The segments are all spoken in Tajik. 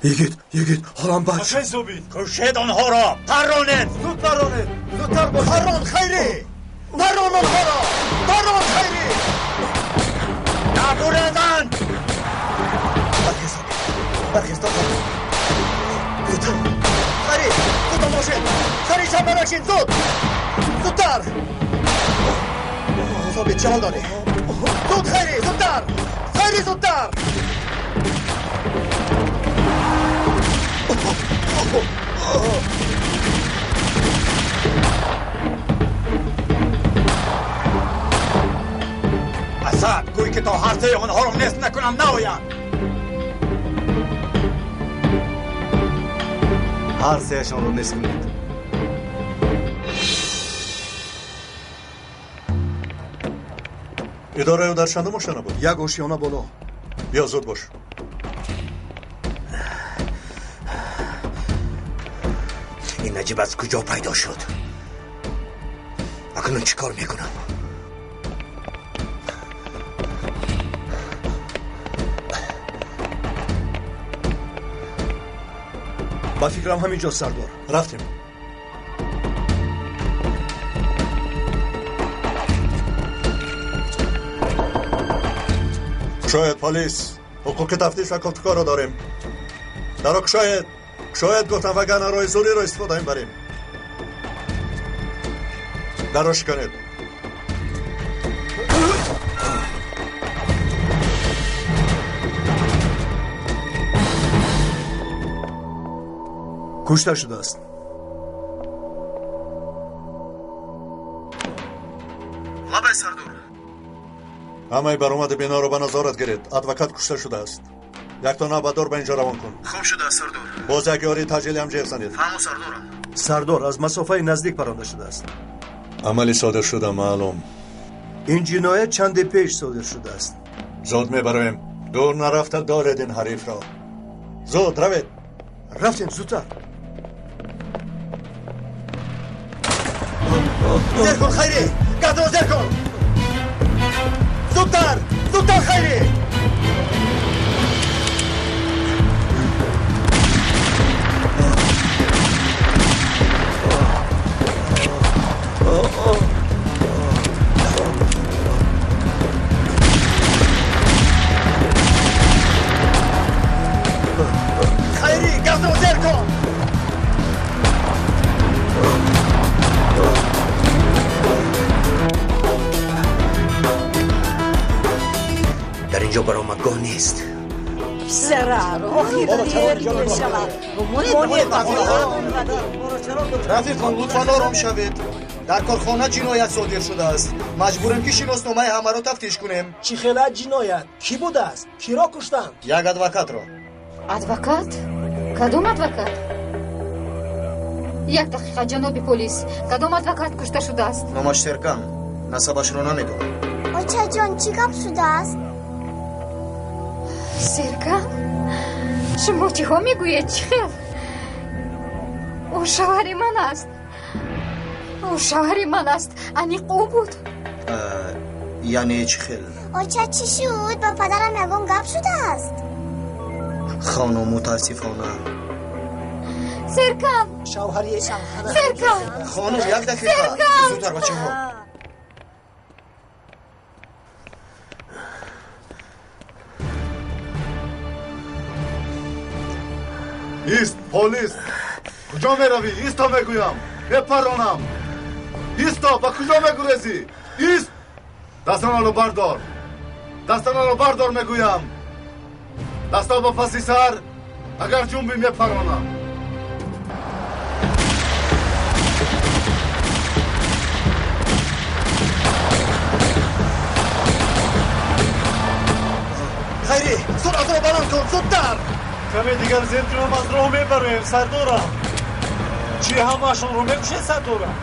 Йигит, йигит, ҳолам бад. Акай Собит. Кушед онҳоро, парронед. Зуд парронед, зудтар бошед. Паррон, Хайрӣ! Паррон онҳоро! Паррон, Хайрӣ! Набурезанд! Бархез, Собит. Бархез, тоқат. Зудтар. Хайрӣ, зуд бошед. Хайрӣ, чап баракшин, зуд! Зудтар! Собит, чӣ ҳол дорӣ? Зуд, Хайрӣ, зудтар! Хайрӣ, зудтар! Асад, гӯй ки то ҳар сеи онҳоро нест накунам наоянд. Ҳар сеяшонро нест кунед. Идораи ӯ дар чандум ошёна буд? Як ошёна боло. Биё, зуд бош. Ин Наҷиб аз куҷо пайдо шуд? Акнун чӣ кор мекунам? Ба фикрам ҳамин ҷо, сардор. Рафтем. Кушоед, полис. Ҳуқуқи тафтиш ва кофтукорро дорем. Даро кушоед. Кушоед гуфтам, вагарна роҳи зӯриро истифода мебарем. Даро шиканед. Кушта шудааст. Лабай, сардор. Ҳамаи баромади биноро ба назорат гиред. Адвокат кушта шудааст. Якто навбатдор ба инҷо равон кун. Хуб шудааст, сардор. Боз як ёрии таъҷилиам ҷеғ занед. Фаҳмо, сардорам. Сардор, аз масофаи наздик паронда шудааст. Амали содир шуда маълум. Ин ҷиноят чанде пеш содир шудааст. Зуд мебароем. Дур нарафта доред ин ҳарифро. Зуд равед. Рафтем, зудтар. Зер кун, Хайрӣ! Газро зер кун! Зудтар! Зудтар, Хайрӣ! Хайрӣ, газро зер кун! Дар ин ҷо баромадгоҳ нест. Зарар, охир дер мешавад. Рафиқон, лутфан ором шавед. Дар корхона ҷиноят содир шудааст. Маҷбурем ки шиносномаи ҳамаро тафтиш кунем. Чӣ хела ҷиноят? Кӣ будааст? Киро куштанд? Як адвокатро. Адвокат? Кадом адвокат? Як дақиқа, ҷаноби полис. Кадом адвокат кушта шудааст? Номаш Серкан. Насабашро намедонам. Очаҷон, чӣ гап шудааст? Серкан? Шумо чиҳо мегӯед? Чӣ хел? Ӯ шавҳари ман аст. Ӯ шавҳари ман аст. Аниқ ӯ буд. Яъне чӣ хел? Оча, чӣ шуд? Ба падарам ягон гап шудааст? Хонум, мутаассифона. Серкан! Шавҳари Серкан! Хонум, як дақиқа. Серкан! Зудтар, бачаҳо. Ист, полис! Куҷо меравӣ? Исто мегӯям. Мепаронам. Исто, ба куҷо мегурезӣ? Ист! Дастонро бардор. Дастонро бардор мегӯям. Дасто ба паси сар, агар ҷунбӣ мепаронам. Хайрӣ, суръатро баланд кун, зудтар! Каме дигар зер кунам, аз роҳ мебароем, сардорам. Чӣ, ҳамаашонро мекушед, сардорам?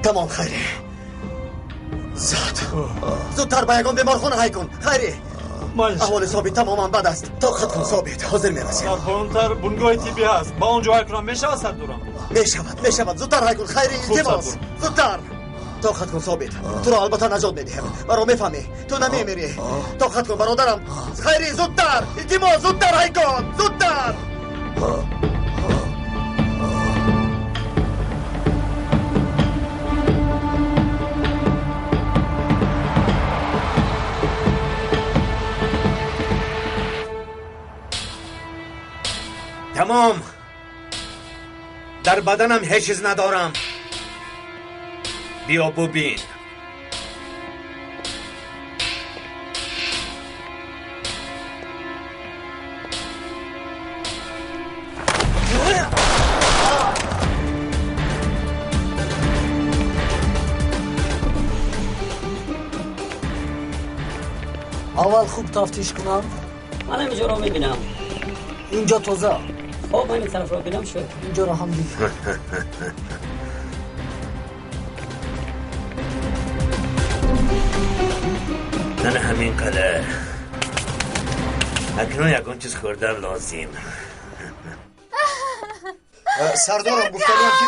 Тамом, Хайрӣ. Зуд. Зудтар ба ягон беморхона ҳай кун. Хайрӣ, Аҳволи Собит тамоман бад аст. Тоқат кун Собит, ҳозир мерасем. Дар поёнтар бунгоҳи тиббӣ ҳаст. Ба он ҷо ҳай кунам мешавад сардорам? Мешавад, мешавад. Зудтар ҳай кун, хайри, илтимос. Зудтар. Тоқат кун Собит. Туро албатта наҷот медиҳем. Маро мефаҳмӣ? Ту намемирӣ. Тоқат кун бародарам. Хайри, зудтар. Илтимос, зудтар ҳай кун. Зудтар. Тамом. Дар баданам ҳеҷ чиз надорам. Биё бубин. Аввал хуб тафтиш кунам. Ман ҳаминҷоро мебинам. Инҷо тоза. Хоб, ҳамин тарафро бинам шуд. Инҷоро ҳам дид. На ҳамин қадар. Акнун ягон чиз хӯрдан лозим. Сардорам, гуфтаниям ки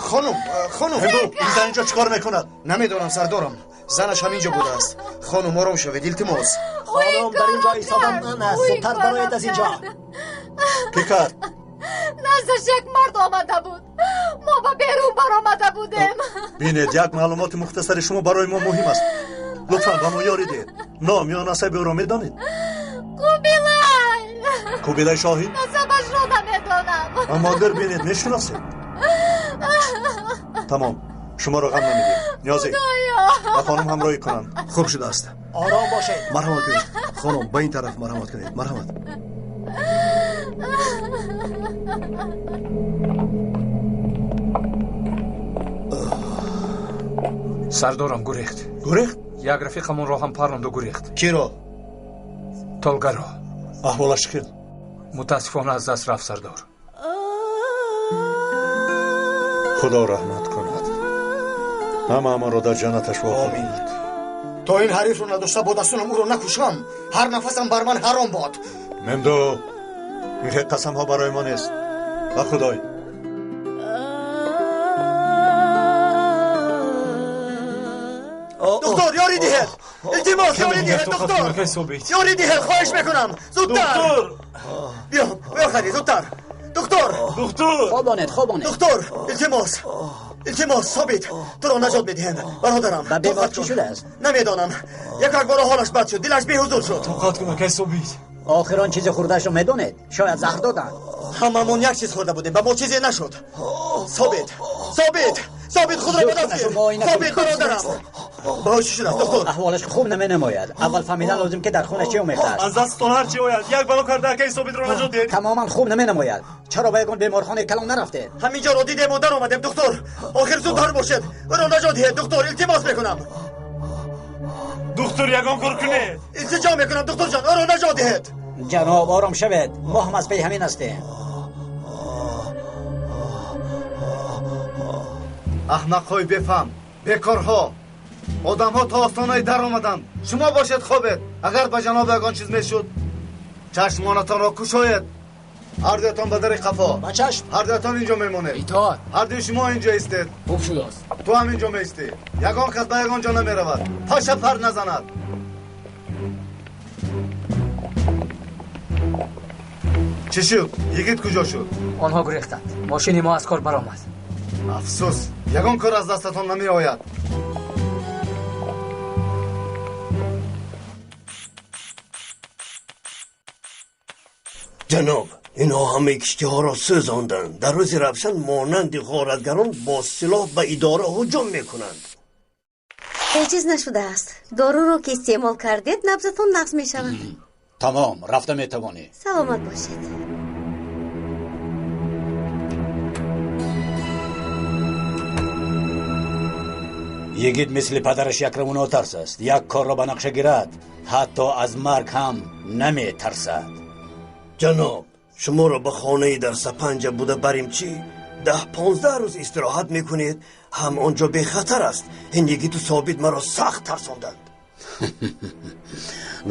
хонум, хонум, Ҳинду, ин зан инҷо чӣ кор мекунад? Намедонам сардорам. Занаш ҳаминҷо будааст. Хонум, ором шавед, илтимос. Хонум, дар инҷо истодан ман аст. Зудтар бароед аз инҷо. Кӣ кард? Наздаш як мард омада буд. Мо ба берун баромада будем. Бинед, як маълумоти мухтасари шумо барои мо муҳим аст. Лутфан ба мо ёрӣ диҳед. Ном ё насаби ӯро медонед? Кубилай. Кубилай Шоҳин? Насабашро намедонам. Аммо агар бинед, мешиносед. Тамом, шуморо ғам намедиҳем. Ниёзӣ, ба хонум ҳамроҳӣ кунанд. Хуб шудааст. Ором бошед. Марҳамат кунед. Хонум, ба ин тараф марҳамат кунед. Марҳамат. Сардорам гурехт. Гурехт? Як рафиқамонро ҳам парронду гурехт. Киро? Толгаро. Аҳволаш чӣ хел? Мутаассифона аз даст рафт сардор. Худо раҳмат кунад. Ҳамаамонро дар ҷаннаташ вохӯрад. То ин ҳарифро надошта бо дастонам ӯро накушам, ҳар нафасам бар ман ҳаром бод. Мемдо, ин хел қасамҳо барои мо нест. Ба худой. Доктор, ёрӣ диҳед. Илтимос, ёрӣ диҳед, доктор. Ёрӣ диҳед, хоҳиш мекунам. Зудтар. Биё, биё хайри, зудтар. Доктор! Доктор! Хобонед, хобонед. Доктор, илтимос. Илтимос, Собит, туро наҷот медиҳем. Бародарам. Ба бемор чӣ шудааст? Намедонам. Як акбора ҳолаш бад шуд, дилаш беҳузур шуд. Тоқат кун, акай Собит. Охир он чизи хӯрдаашро медонед? Шояд заҳр доданд. Ҳамамон як чиз хӯрда будем, ба мо чизе нашуд. Собит, Собит, Собит, худро ба даст гир. Собит, бародарам. Ба ӯ чӣ шудааст, доктор? Аҳволаш хуб наменамояд. Аввал фаҳмидан лозим ки дар хунаш чӣ омехта аст. Аз дастатон ҳар чӣ ояд, як бало карда акаи Собитро наҷот диҳед. Тамоман хуб наменамояд. Чаро ба ягон беморхонаи калон нарафтед? Ҳаминҷоро дидем ва даромадем, доктор. Охир зудтар бошед. Ӯро наҷот диҳед, доктор, илтимос мекунам. Доктор, ягон кор кунед. Илтиҷо мекунам, докторҷон, ӯро наҷот диҳед. Ҷаноб, ором шавед. Мо ҳам аз паи ҳамин ҳастем. Аҳмақҳои бефаҳм, бекорҳо. Одамҳо то остонаи дар омаданд. Шумо бошед хобед. Агар ба ҷаноб ягон чиз мешуд, чашмонатонро кушоед. Ҳардуятон ба дари қафо. Ба чашм. Ҳардуятон инҷо мемонед. Итоат. Ҳардуи шумо инҷо истед. Хуб шудааст. Ту ҳам инҷо меистӣ. Ягон кас ба ягон ҷо намеравад. Паша пар назанад. Чӣ шуд? Йигит куҷо шуд? Онҳо гурехтанд. Мошини мо аз кор баромад. Афсӯс, ягон кор аз дастатон намеояд. Ҷаноб, инҳо ҳамаи киштиҳоро сӯзонданд. Дар рӯзи равшан монанди ғоратгарон бо силоҳ ба идора ҳуҷум мекунанд. Ҳеҷ чиз нашудааст. Доруро ки истеъмол кардед, набзатон нақс мешавад. Тамом, рафта метавонӣ. Саломат бошед. Йигит мисли падараш якраву нотарс аст. Як корро ба нақша гирад, ҳатто аз марг ҳам наметарсад. Ҷаноб, шуморо ба хонаи дар Сапанҷа буда барем чӣ? 10-15 рӯз истироҳат мекунед, ҳам он ҷо бехатар аст. Ин йигиту Собит маро сахт тарсонданд.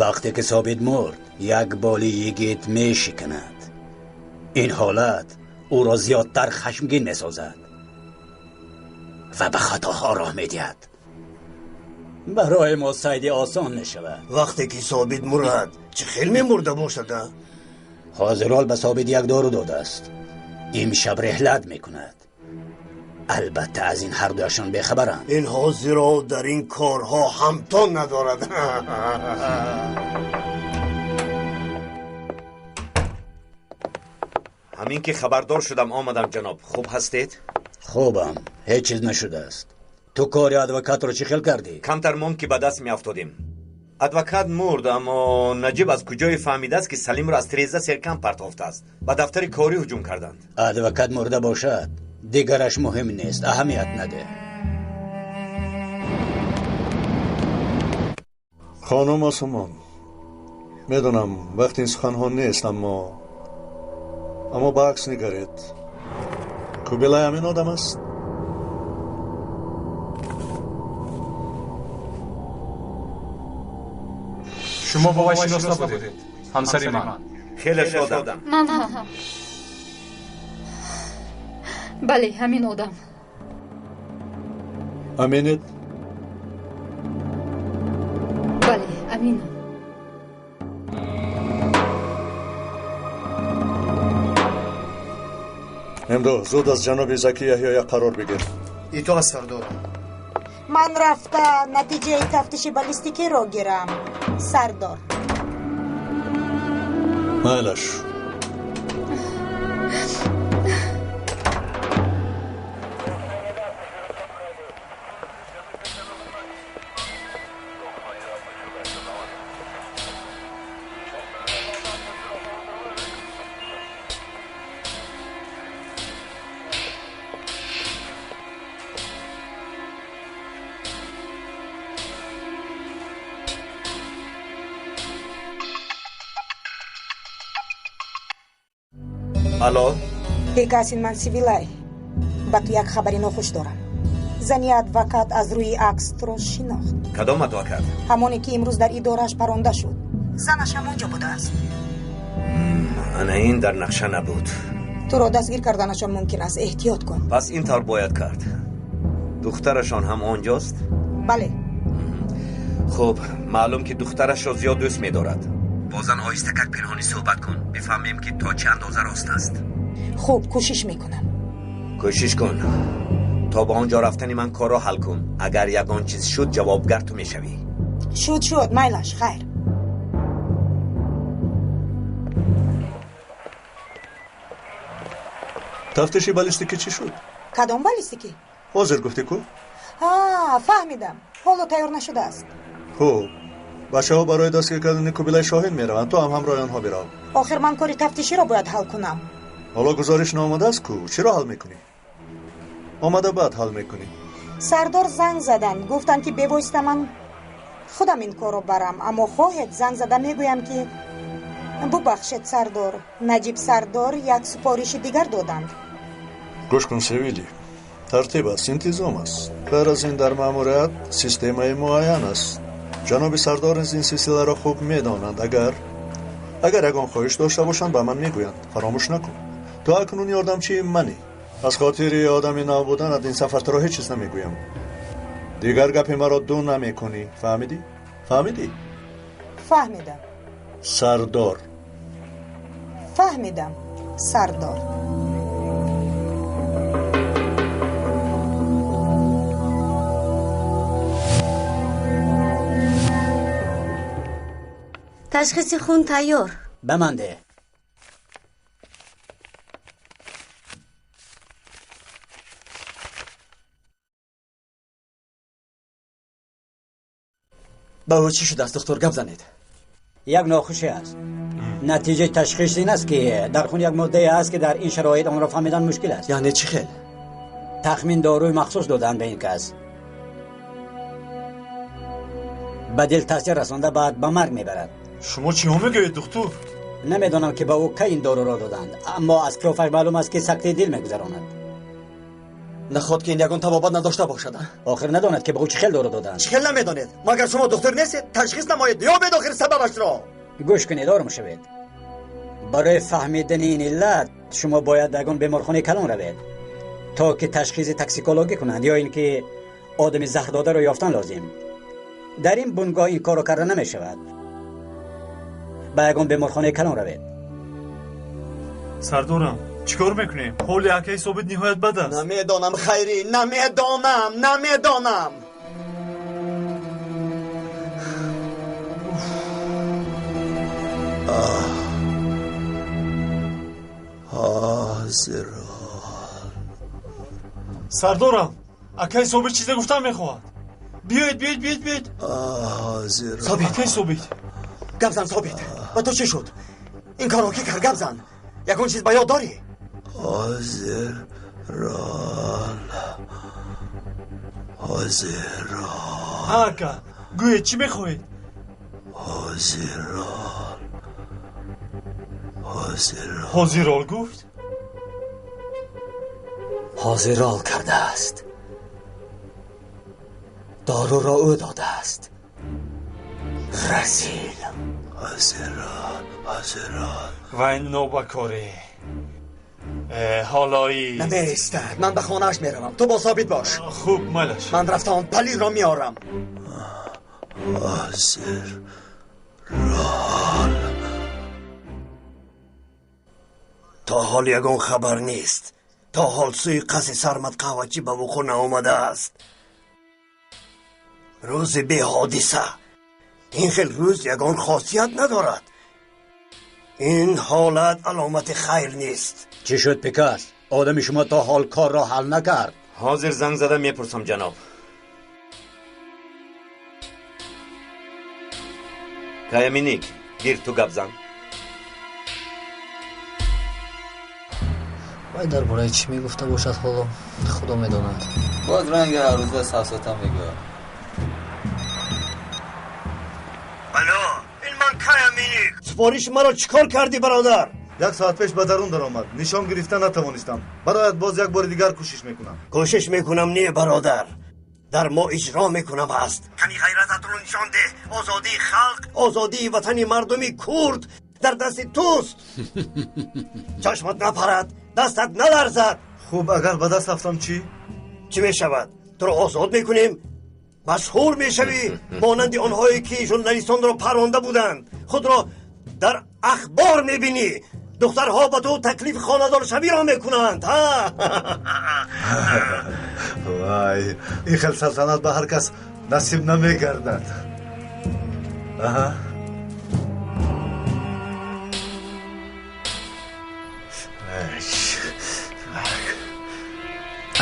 Вақте ки Собит мурд, як боли йигит мешиканад. Ин ҳолат ӯро зиёдтар хашмгин месозад ва ба хатоҳо роҳ медиҳад. Барои мо сайди осон мешавад. Вақте ки Собит мурад, чӣ хел мемурда бошад? Ҳозирол ба Собит як дору додааст. Имшаб реҳлат мекунад. Албатта аз ин ҳардуяшон бехабаранд. Ин ҳозирол дар ин корҳо ҳамто надорад. Ҳамин ки хабардор шудам омадам, ҷаноб. Хуб ҳастед? Хубам, ҳеҷ чиз нашудааст. Ту кори адвокатро чӣ хел кардӣ? Камтар монд ки ба даст меафтодем. Адвокат мурд, аммо Наҷиб аз куҷое фаҳмидааст, ки Салимро аз тиреза серкам партофтааст. Ба дафтари корӣ ҳуҷум карданд. Адвокат мурда бошад, дигараш муҳим нест, аҳамият надеҳ. Хонум Осумон, медонам вақти ин суханҳо нест, аммо ба акс нигаред. Кубилай ҳамин одам аст? Шумо бо вай шинос набудед, ҳамсари ман. Хеле шодам. Ман ҳам. Бале, ҳамин одам. Аминед? Бале, аминам. Имрӯз зуд аз ҷаноби Заки Яҳё як қарор бигир. Итоат, сардорам. Ман рафта натиҷаи тафтиши баллистикиро гирам, сардор. Майлаш. Алло? Бекасин, ман Сивилай. Ба ту як хабари нохуш дорам. Зани адвокат аз рӯи акс туро шинохт. Кадом адвокат? Ҳамоне ки имрӯз дар идорааш паронда шуд. Занаш ҳамон ҷо будааст. Ана ин дар нақша набуд. Туро дастгир карданашон мумкин аст. Эҳтиёт кун. Пас ин тавр бояд кард. Духтарашон ҳам он ҷост? Бале. Хуб, маълум ки духтарашро зиёд дӯст медорад. Бо зан оҳистакак пинҳонӣ суҳбат кун, бифаҳмем ки то чӣ андоза рост аст. Хуб, кӯшиш мекунам. Кӯшиш кун. То ба он ҷо рафтани ман корро ҳал кун. Агар ягон чиз шуд, ҷавобгар ту мешавӣ. Шуд, шуд, майлаш, хайр. Тафтиши баллистикӣ чӣ шуд? Кадом баллистикӣ? Ҳозир гуфтӣ ку? Фаҳмидам. Ҳоло тайёр нашудааст. Хуб, бачаҳо барои дастгир кардани Кубилай Шоҳин мераванд. Ту ҳам ҳамроҳи онҳо бирав. Охир ман кори тафтиширо бояд ҳал кунам. Ҳоло гузориш наомадааст ку? Чиро ҳал мекунӣ? Омада баъд ҳал мекунӣ. Сардор занг заданд, гуфтанд ки бевосита ман худам ин корро барам, аммо хоҳед занг зада мегӯям ки бубахшед сардор, Наҷиб сардор як супориши дигар доданд. Гӯш кун, Севили, тартиб аст, интизом аст. Ғайр аз ин дар маъмурият системаи муайян аст. Ҷаноби сардор низ ин силсиларо хуб медонанд. Агар ягон хоҳиш дошта бошанд, ба ман мегӯянд. Фаромӯш накун, ту акнун ёрдамчии манӣ. Аз хотири одами нав буданат ин сафар туро ҳеҷ чиз намегӯям. Дигар гапи маро ду намекунӣ. Фаҳмидӣ? Фаҳмидӣ? Фаҳмидам. Сардор. Фаҳмидам, сардор. Ташхиси хун тайёр. Ба ман деҳ. Ба ӯ чӣ шудааст, доктор? Гап занед. Як нохушӣ аст. Натиҷаи ташхис ин аст, ки дар хун як моддае аст, ки дар ин шароит онро фаҳмидан мушкил аст. Яъне чӣ хел? Тахмин доруи махсус доданд ба ин кас. Ба дил таъсир расонда, баъд ба марг мебарад. Шумо чиҳо мегӯед, духтур? Намедонам ки ба ӯ кай ин доруро доданд, аммо аз қиёфаш маълум аст, ки сактаи дил мегузаронад. Наход ки ин ягон табобат надошта бошад. Охир надонад ки ба ӯ чӣ хел дору доданд. Чӣ хел намедонед? Магар шумо духтур нестед? Ташхис намоед, ёбед охир сабабашро. Гӯш кунед, ором шавед. Барои фаҳмидани ин иллат шумо бояд ба ягон беморхонаи калон равед, то ки ташхиси токсикологӣ кунанд ё ин ки одами заҳрдодаро ёфтан лозим. Дар ин бунгоҳ ин корро карда намешавад. Ба ягон беморхонаи калон равед. Сардорам, чӣ кор мекунем? Ҳоли акаи Собит ниҳоят бад аст. Намедонам, Хайрӣ, намедонам, намедонам. Сардорам, акаи Собит чизе гуфтан мехоҳад. Биёед, биёед, биёед, биёед. Собит, акаи Собит. Гап зан, Собит. Ба ту чӣ шуд? Ин корро кӣ кард? Гап зан. Ягон чиз ба ёд дорӣ? Ҳозирон, ҳозирон. Ҳа, ака, гӯед, чӣ мехоҳед? Ҳозирон, ҳозирон. Ҳозирол гуфт? Ҳозирол кардааст. Доруро ӯ додааст. Расил. Ҳозирон, ҳозирон. Вай нобакорӣ. Ҳолои намеистад. Ман ба хонааш меравам. Ту бо Собит бош. Хуб, майлаш. Ман рафта он палидро меорам. Ҳозирон. То ҳол ягон хабар нест. То ҳол сӯи қасри Сармад қаҳвачӣ ба вуқӯъ наомадааст. Рӯзи беҳодиса. Ин хел рӯз ягон хосият надорад. Ин ҳолат аломати хайр нест. Чӣ шуд, Пикас? Одами шумо то ҳол корро ҳал накард. Ҳозир занг зада мепурсам, ҷаноб. Каяминик, гир, ту гап зан. Вай дар бораи чӣ мегуфта бошад ҳоло, худо медонад. Боз ранги ҳаррӯза сафсата мегӯяд. Алло, ин ман Каяминик. Супориши маро чӣ кор кардӣ, бародар? Як соат пеш ба дарун даромад. Нишон гирифта натавонистам. Барояд боз як бори дигар кӯшиш мекунам. Кӯшиш мекунам не, бародар. Дар мо иҷро мекунам аст. Кани ғайрататро нишон деҳ. Озодии халқ, озодии ватани мардуми курд дар дасти туст. Чашмат напарад, дастат наларзад. Хуб, агар ба даст афтам чӣ? Чӣ мешавад? Туро озод мекунем, машҳур мешавӣ, монанди онҳое ки журналистонро паронда буданд. Худро дар ахбор мебинӣ. Духтарҳо ба ту таклифи хонадоршавиро мекунанд. Вай, ин хел салтанат ба ҳар кас насиб намегардад. Аҳа.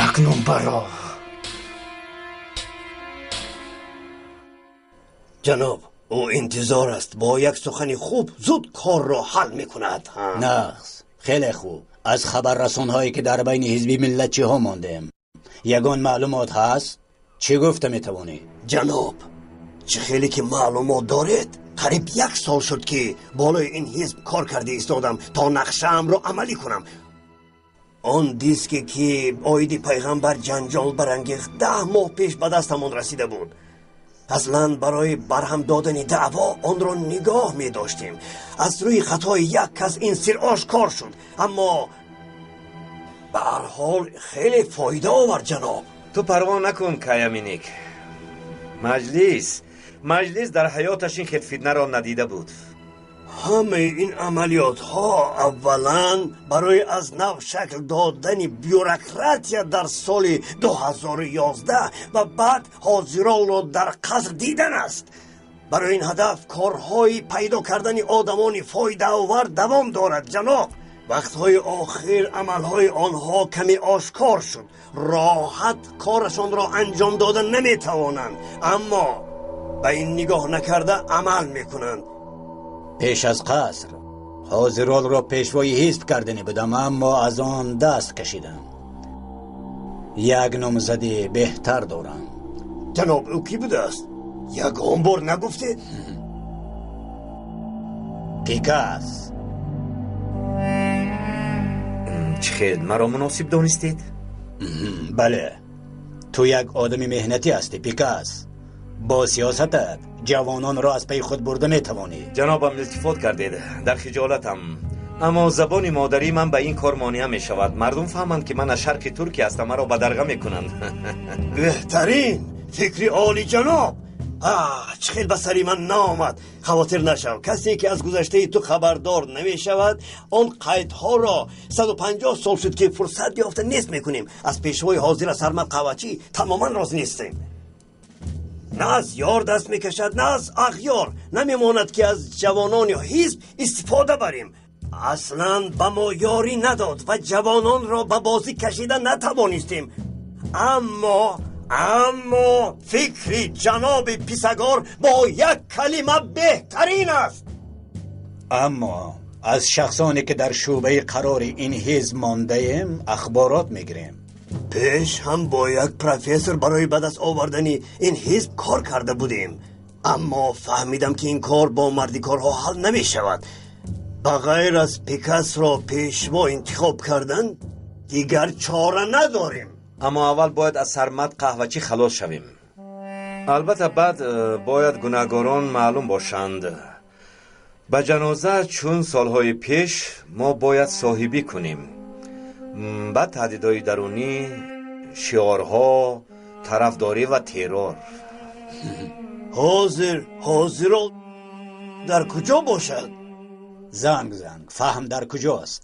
Акнун баро. Ҷаноб, ӯ интизор аст. Бо як сухани хуб зуд корро ҳал мекунад. Нағз, хеле хуб. Аз хабаррасонҳое ки дар байни ҳизби миллатчиҳо мондем, ягон маълумот ҳаст? Чӣ гуфта метавонӣ? Ҷаноб, чӣ хеле ки маълумот доред, қариб як сол шуд ки болои ин ҳизб кор карда истодам то нақшаамро амалӣ кунам. Он диске ки оиди пайғамбар ҷанҷол барангехт 10 моҳ пеш ба дастамон расида буд. Аслан барои барҳам додани даъво онро нигоҳ медоштем. Аз рӯи хатои як кас ин сир ошкор шуд, аммо ба ҳар ҳол хеле фоида овард, ҷаноб. Ту парво накун, Каяминик. Маҷлис дар ҳаёташ ин хел фитнаро надида буд. Ҳамаи ин амалиётҳо аввалан барои аз нав шакл додани бюрократия дар соли 2011 ва баъд ҳозиронро дар қаср дидан аст. Барои ин ҳадаф корҳои пайдо кардани одамони фоидаовар давом дорад, ҷаноб. Вақтҳои охир амалҳои онҳо каме ошкор шуд. Роҳат корашонро анҷом дода наметавонанд, аммо ба ин нигоҳ накарда амал мекунанд. Пеш аз қаср ҳозиролро пешвои ҳизб кардани будам, аммо аз он даст кашидам. Як номзади беҳтар дорам. Ҷаноб, ӯ кӣ будааст? Ягон бор нагуфтед? Пикас. Чӣ хел маро муносиб донистед? Бале, ту як одами меҳнатӣ ҳастӣ, Пикас. Бо сиёсатат ҷавононро аз пайи худ бурда метавонӣ. Ҷанобам, илтифот кардед, дар хиҷолатам. Аммо забони модарии ман ба ин кор монеа мешавад. Мардум фаҳманд, ки ман аз шарқи Туркия ҳастам, маро бадарға мекунанд. Беҳтарин фикри олиҷаноб. Чӣ хел ба сари ман наомад. Хавотир нашав, касе ки аз гузаштаи ту хабардор намешавад, он қайдҳоро 150 сол шуд ки фурсат ёфта нест мекунем. Аз пешвои ҳозира Сармад Қаҳвачӣ тамоман розӣ нестем. На аз ёр даст мекашад, на аз ағёр. Намемонад ки аз ҷавонони ҳизб истифода барем. Аслан ба мо ёрӣ надод ва ҷавононро ба бозӣ кашида натавонистем. Аммо фикри ҷаноби Писагор бо як калима беҳтарин аст. Аммо аз шахсоне ки дар шӯъбаи қарори ин ҳизб мондаем ахборот мегирем. Пеш ҳам бо як профессор барои ба даст овардани ин ҳизб кор карда будем, аммо фаҳмидам ки ин кор бо мардикорҳо ҳал намешавад. Ба ғайр аз Пикасро пешво интихоб кардан дигар чора надорем. Аммо аввал бояд аз Сармад Қаҳвачӣ халос шавем. Албатта баъд бояд гунаҳгорон маълум бошанд. Ба ҷаноза чун солҳои пеш мо бояд соҳибӣ кунем. Баъд таҳдидҳои дарунӣ, шиорҳо, тарафдорӣ ва террор. Ҳозиро дар куҷо бошад? Занг занг, фаҳм дар куҷост?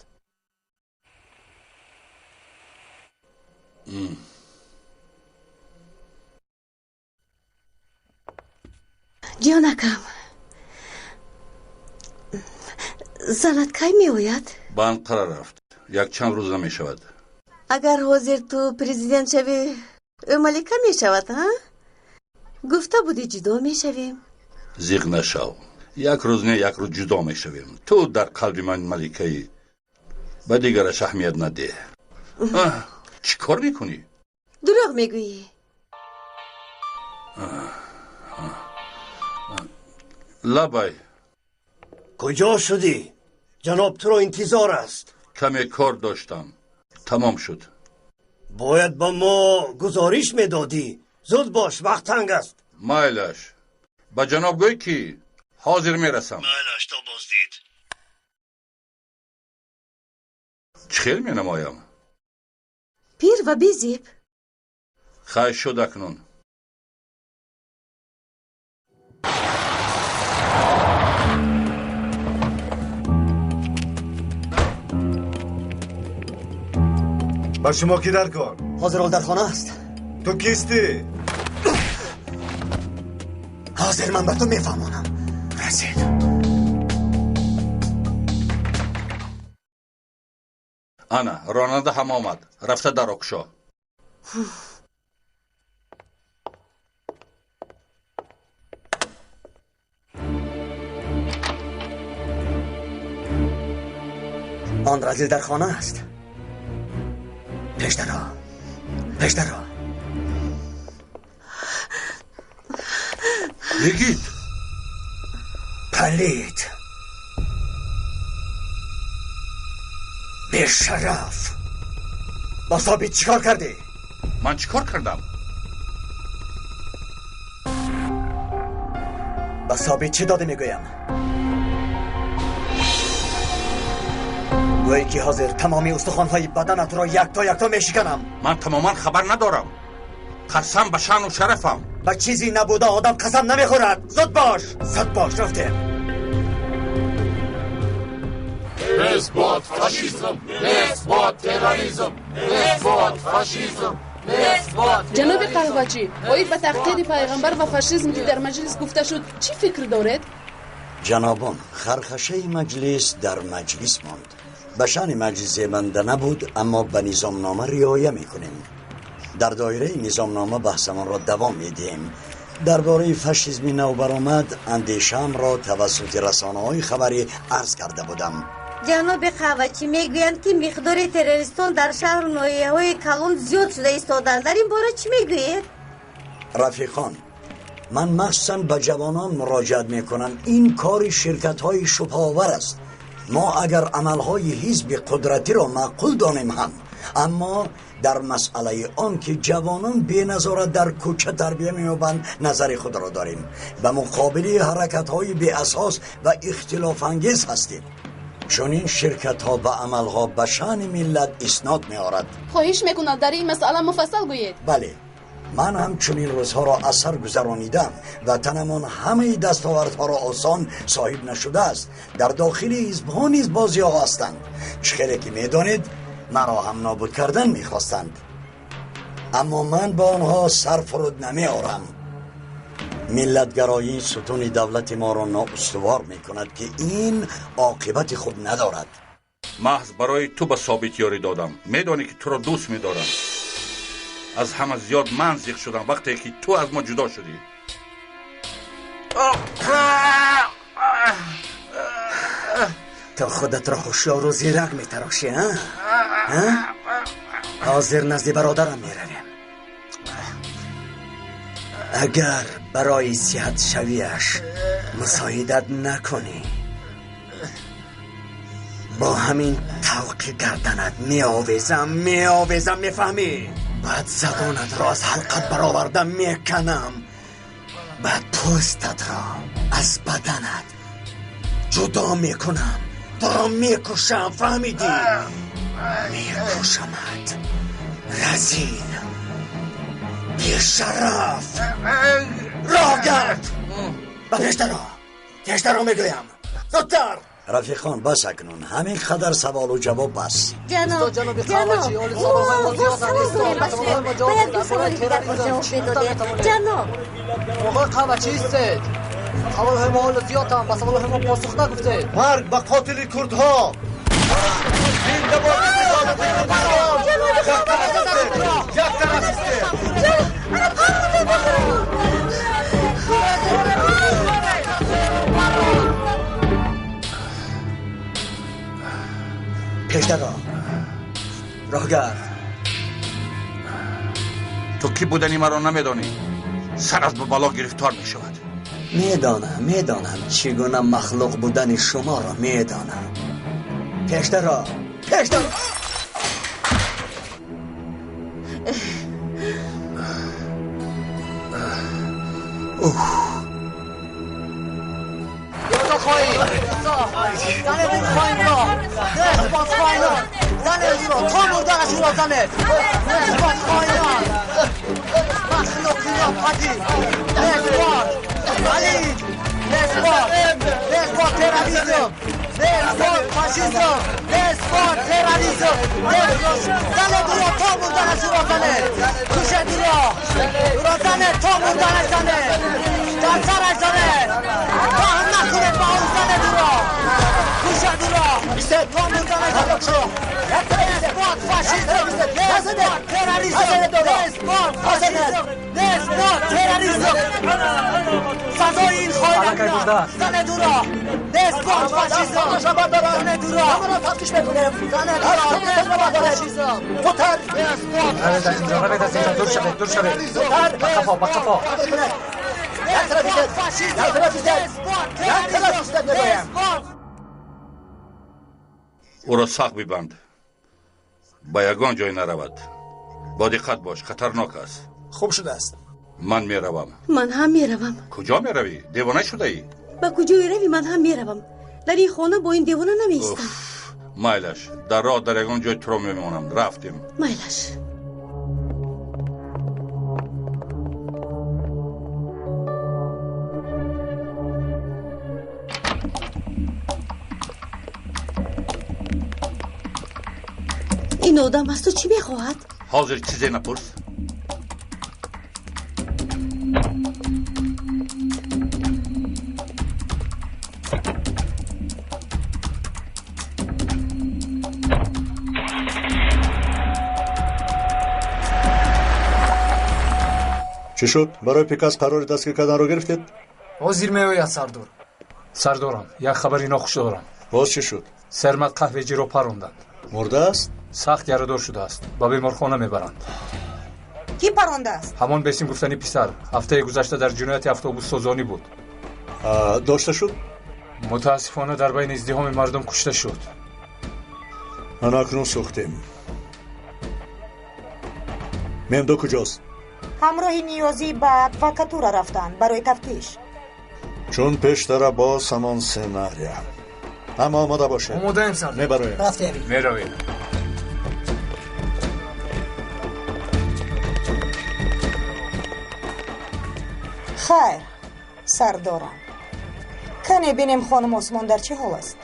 Ҷонакам, занат кай меояд? Ба Анқара рафт. Якчанд рӯз намешавад. Агар ҳозир ту президент шавӣ, ӯ малика мешавад, ҳа? Гуфта будӣ ҷудо мешавем. Зиқ нашав. Як рӯз не, як рӯз ҷудо мешавем. Ту дар қалби ман маликаӣ. Ба дигараш аҳамият надеҳ. Чӣ кор мекунӣ? Дурӯғ мегӯӣ. Лабай. Куҷо шудӣ? Ҷаноб туро интизор аст. Каме кор доштам. Тамом шуд. Бояд ба мо гузориш медодӣ. Зуд бош, вақт танг аст. Майлаш. Ба ҷаноб гӯй ки ҳозир мерасам. Майлаш, то боздид. Чӣ хел менамоям? Пир ва безеб. Хайр шуд акнун. Ба шумо кӣ дар кор? Ҳозир дар хона аст. Ту кистӣ? Ҳозир ман ба ту мефаҳмонам. Расид. Ана, ронанда ҳам омад. Рафта даро кушо. Он разил дар хона аст. Пеш даро, пеш даро. Йигит! Палид! Бешараф! Бо Собит чӣ кор кардӣ? Ман чӣ кор кардам? Ба Собит чӣ дода мегӯям? Гӯӣ ки ҳозир тамоми устухонҳои баданатро якто якто мешиканам. Ман тамоман хабар надорам. Қасам ба шаъну шарафам. Ба чизе набуда одам қасам намехӯрад. Зуд бош, зуд бош, рафтем. Нест бод фашизм, нест бод терроризм, нест бод фашизм, нест бод. Ҷаноби Қаҳвачӣ, оид ба таҳқири пайғамбар ва фашизм ки дар маҷлис гуфта шуд, чӣ фикр доред? Ҷанобон, хархашаи маҷлис дар маҷлис монд. Ба шаъни маҷлис зебанда набуд, аммо ба низомнома риоя мекунем. Дар доираи низомнома баҳсамонро давом медиҳем. Дар бораи фашизми навбаромад андешаамро тавассути расонаҳои хабарӣ арз карда будам. Ҷаноби Қаҳвачӣ, мегӯянд ки миқдори террористон дар шаҳру ноҳияҳои калон зиёд шуда истоданд. Дар ин бора чӣ мегӯед? Рафиқон, ман махсусан ба ҷавонон муроҷиат мекунам. Ин кори ширкатҳои шубҳаовар аст. Мо агар амалҳои ҳизби қудратиро маъқул донем ҳам اما در مسئله آن که جوانان بی نظارت در کوچه تربیه می‌یابند نظر خود را داریم. به مقابل حرکت‌های بی اساس و اختلاف انگیز هستیم. چون این شرکت ها و عمل ها به شأن ملت اسناد می‌آورد. خواهش می‌کنم در این مسئله مفصل گویید. بله، من هم چنین روزها را اثر گذرانیدم و تنمان همه دستاوردها را آسان صاحب نشده است. در داخل حزب‌ها نیز بازی ها هستند. چه که می‌دانید مرا هم نابود کردن می‌خواستند، اما من با آنها سر فرود نمی‌آورم. ملتگرایی ستون دولت ما را نااستوار می‌کند که این عاقبت خوب ندارد. محض برای تو به ثابت یاری دادم. می‌دانی که تو را دوست می‌دارم. از همه زیاد من زیق شدم وقتی که تو از ما جدا شدی. تو خودت را هوشیار و زیرک میتراشی ها؟ حاضر نزد برادرم میرویم. اگر برای صحت شویش مساعدت نکنی با همین طوق گردنت میآویزم میآویزم، میفهمی؟ بعد زبانت را از حلقت برآوردم میکنم، بعد پوستت را از بدنت جدا میکنم، تو را میکشم، فهمیدی؟ میکشمت رزیل بیشرف. راه گرد به پیشترا میگویم زودتر. رفیقان بس اکنون همین قدر سوال و جواب بس. جناب باید دو سوال دیگر با جواب بدادید. جناب آقای قهوه‌چی هستید؟ سوال‌های ما حالا زیادم، به سوال‌های ما پاسخ نگفتید. مرگ به قاتل کردها. زنده باد یک طرف استید. پیشترا راهگرد، تو کی بودنی مرا نمیدانی. سر از به بالا گرفتار می شود. میدانم چگونه مخلوق بودن شما را میدانم. پیشترا پیشترا. اوه او را سخت ببند، به یگان جای نرود. با دقت باش، خطرناک است. خوب شده است. من میروم. من هم میروم. کجا میروی؟ دیوانه شده ای؟ به کجا روی؟ من هم میروم. در این خانه با این دیوانه نمیستم. مایلش، در راه در یگان جای تو را میمانم. رفتیم. مایلش. این آدم از تو چی میخواهد؟ حاضر چیزی نپرس. چی شد؟ برای پیکاس قرار دستگیر کردن رو گرفتید؟ حاضر میآید سردار. سردارم، یک خبری ناخوش دارم. باز چی شد؟ سرمد قهوه‌چی رو پراندند. مرده است؟ سخت یاره‌دار شده است. به بیمارخانه میبرند. کی پرانده است؟ همان بسیم گفتنی پسر. هفته گذشته در جنایت اتوبوس سوزانی بود. داشته شد؟ متاسفانه در بین ازدحام مردم کشته شد. من اکنون سوختیم. Мемдо куҷост? Ҳамроҳи Ниёзӣ ба адвокатура рафтанд барои тафтиш. Чун пештара боз ҳамон сценария. Ҳама омода бошед. Омодаем, сардор. Мебароем. Рафтем. Меравем. Хайр, сардорам. Кане бинем хонум Осмон дар чӣ ҳол аст?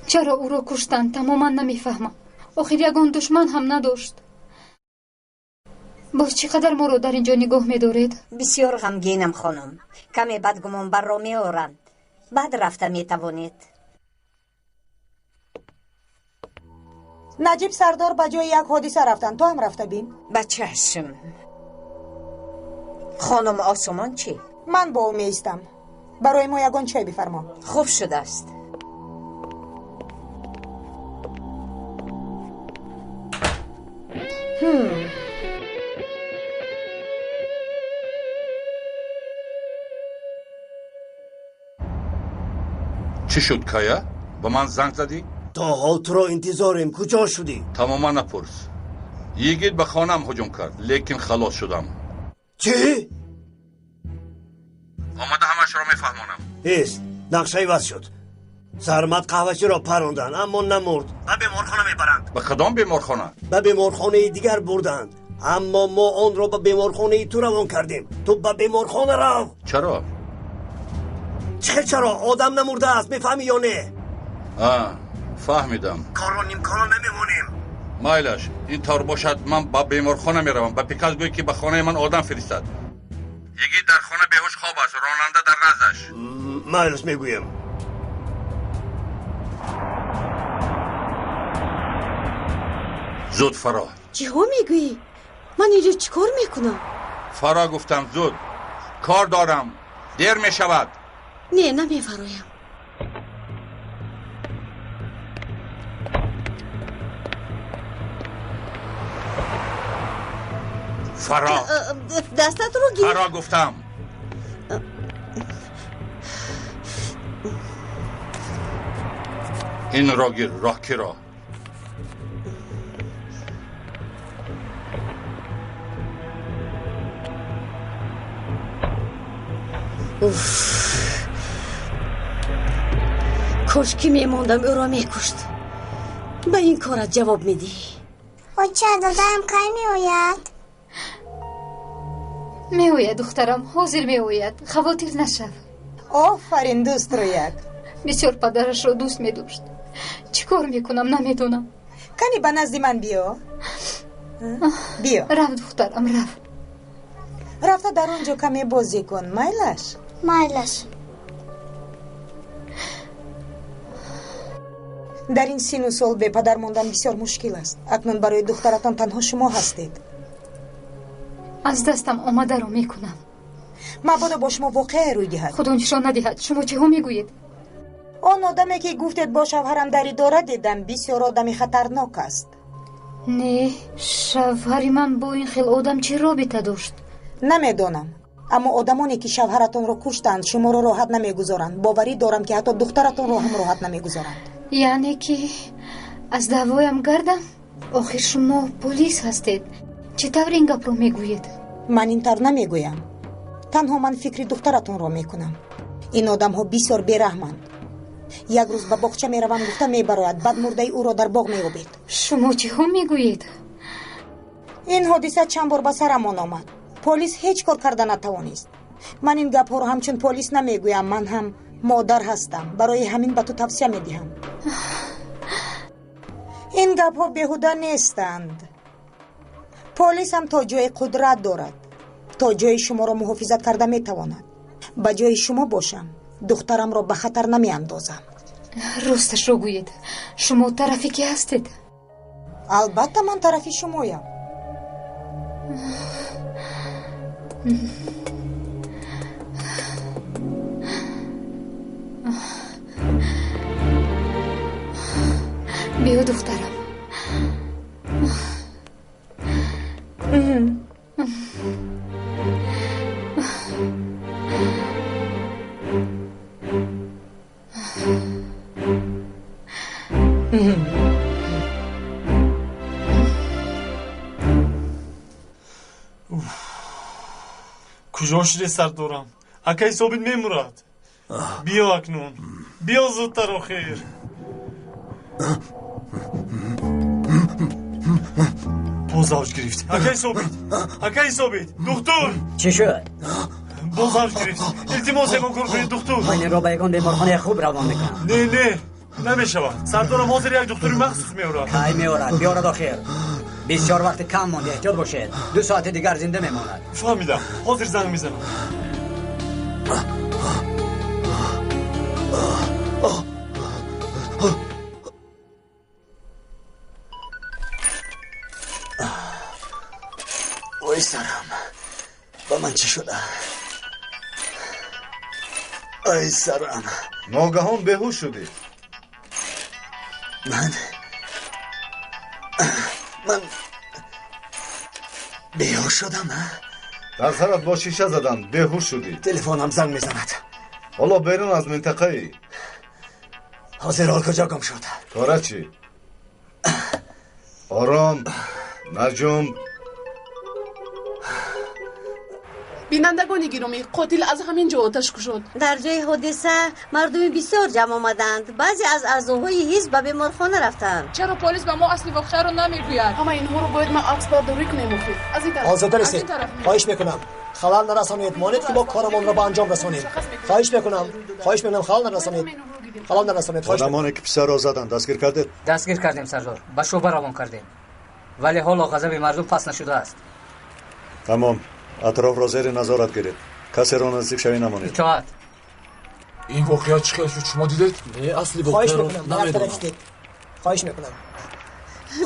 Чаро ӯро куштанд, тамоман намефаҳмам. Охир ягон душман ҳам надошт. Боз чӣ қадар моро дар ин ҷо нигоҳ медоред? Бисёр ғамгинам, хонум. Каме бадгумонбарро меоранд. Баъд рафта метавонед. Наҷиб сардор ба ҷои як ҳодиса рафтанд. Ту ҳам рафта бин. Ба чашм. Хонум Осумон чӣ? Ман бо ӯ меистам. Барои мо ягон чой бифармо. Хуб шудааст. Чӣ шуд, Кая? Ба ман занг задӣ? То ҳол туро интизорем. Куҷо шудӣ? Тамоман напурс. Йигит ба хонаам ҳуҷум кард, лекин халос шудам. Чӣ? Омада ҳамашро мефаҳмонам. Ҳест, нақша иваз шуд. Сармад қаҳвачиро паронданд, аммо намурд. Ба беморхона мебаранд. Ба кадом беморхона? Ба беморхонаи дигар бурданд. Аммо мо онро ба беморхонаи ту равон кардем. Ту ба беморхона рав. Чаро? Чӣ чаро? Одам намурдааст, мефаҳмӣ ё не? Фаҳмидам. Корро нимкора намемонем. Майлаш, ин тавр бошад, ман ба беморхона меравам. Ба Пикас гӯй, ки ба хонаи ман одам фиристад. Йигит дар хона беҳуш хоб аст, ронанда дар наздаш. Майлаш, мегӯям. Зуд фаро. Чиҳо мегӯӣ? Ман инҷо чӣ кор мекунам? Фаро гуфтам, зуд. Кор дорам. Дер мешавад. Не, намефароям. Фаро. Дастатро гир. Фаро гуфтам. Инро гир, роҳкиро. Уф. Кошки мемондам, ӯро мекушт. Ба ин корат ҷавоб медиҳӣ. Оча, дадаам кай меояд? Меояд, духтарам, ҳозир меояд. Хавотир нашав. Офарин, дӯстрӯяк. Бисёр падарашро дӯст медошт. Чӣ кор мекунам, намедонам. Кани ба назди ман биё. Биё. Рав, духтарам, рав. Рафта дар он ҷо каме бозӣ кун, майлаш? Майлаш. Дар ин сину сол бепадар мондан бисёр мушкил аст. Акнун барои духтаратон танҳо шумо ҳастед. Аз дастам омадаро мекунам. Мабодо бо шумо воқеае рӯй диҳад. Худо нишон надиҳад. Шумо чиҳо мегӯед? Он одаме, ки гуфтед бо шавҳарам дар идора дидам, бисёр одами хатарнок аст. Не, шавҳари ман бо ин хел одам чӣ робита дошт? Намедонам, аммо одамоне, ки шавҳаратонро куштанд, шуморо роҳат намегузоранд. Боварӣ дорам, ки ҳатто духтаратонро ҳам роҳат намегузоранд. Яъне ки аз даъвоям гардам? Охир шумо полис ҳастед. Чӣ тавр ин гапро мегӯед? Ман ин тавр намегӯям. Танҳо ман фикри духтаратонро мекунам. Ин одамҳо бисёр бераҳманд. Як рӯз ба боғча меравам гуфта мебарояд, баъд мурдаи ӯро дар боғ меёбед. Шумо чиҳо мегӯед? Ин ҳодиса чанд бор ба сарамон омад. Полис ҳеҷ кор карда натавонист. Ман ин гапҳоро ҳамчун полис намегӯям, ман ҳам модар ҳастам. Барои ҳамин ба ту тавсия медиҳам. Ин гапҳо беҳуда нестанд. Полис ҳам то ҷое қудрат дорад, то ҷои шуморо муҳофизат карда метавонад. Ба ҷои шумо бошам, духтарамро ба хатар намеандозам. Росташро гӯед, шумо тарафи ки ҳастед? Албатта, ман тарафи шумоям. Биё, духтарам. Куҷо шуде, сардорам? Акаи Собит мемурад. Биё акнун, биё зудтар охир. Боз авҷ гирифт. Акаи Собит, акаи Собит, духтур! Чӣ шуд? Боз авҷ гирифт. Илтимос, ягон кор кунед, духтур. Ман инро ба ягон беморхонаи хуб равон мекунам. Не, не, намешавад. Сардорам ҳозир як духтури махсус меорад. Кай меорад? Биёрад охир. Бисёр вақти кам монда, эҳтиёт бошед. 2 соати дигар зинда мемонад. Фаҳмидам. Ҳозир занг мезанам. Ой, сарам, ба ман чӣ шуда? Ай, сарам. Ногаҳон беҳуш шудӣ. Ман беҳуш шудам, а? Дар сарат бо шиша заданд, беҳуш шудӣ. Телефонам занг мезанад. Ҳоло берун аз минтақаӣ. Ҳозир ҳол куҷо гум шуд? Тора чӣ? Ором, наҷумб. Бинандагони гиромӣ, қотил аз ҳамин ҷо оташ кушод. Дар ҷои ҳодиса мардуми бисёр ҷамъ омаданд. Баъзе аз аъзоҳои ҳизб ба беморхона рафтанд. Чаро полис ба мо асли воқеаро намегӯяд? Ҳама инҳоро бояд ма аксбардорӣ кунем охир. Аз ин тараф, озода аз ресед. ин тараф. Хоҳиш мекунам, халал нарасонед. Монед, ки мо корамонро ба анҷом расонем. Хоҳиш мекунам, хоҳиш мекунам, халал нарасонед, халал нарасонед. Хоҳиш. Одамоне ки писарро заданд, дастгир кардед? Дастгир кардем, сардор, ба шӯъба равон кардем, вале ҳоло ғазаби мардум пас нашудааст. Тамом, атрофро зери назорат гиред, касеро наздик шавӣ намонед. Итоат. Ин воқеа чӣ хел шуд, шумо дидед? Не, асли Хоҳиш воқеаро мекунам, ба як тараф намедонам. шудед. Хоҳиш мекунам,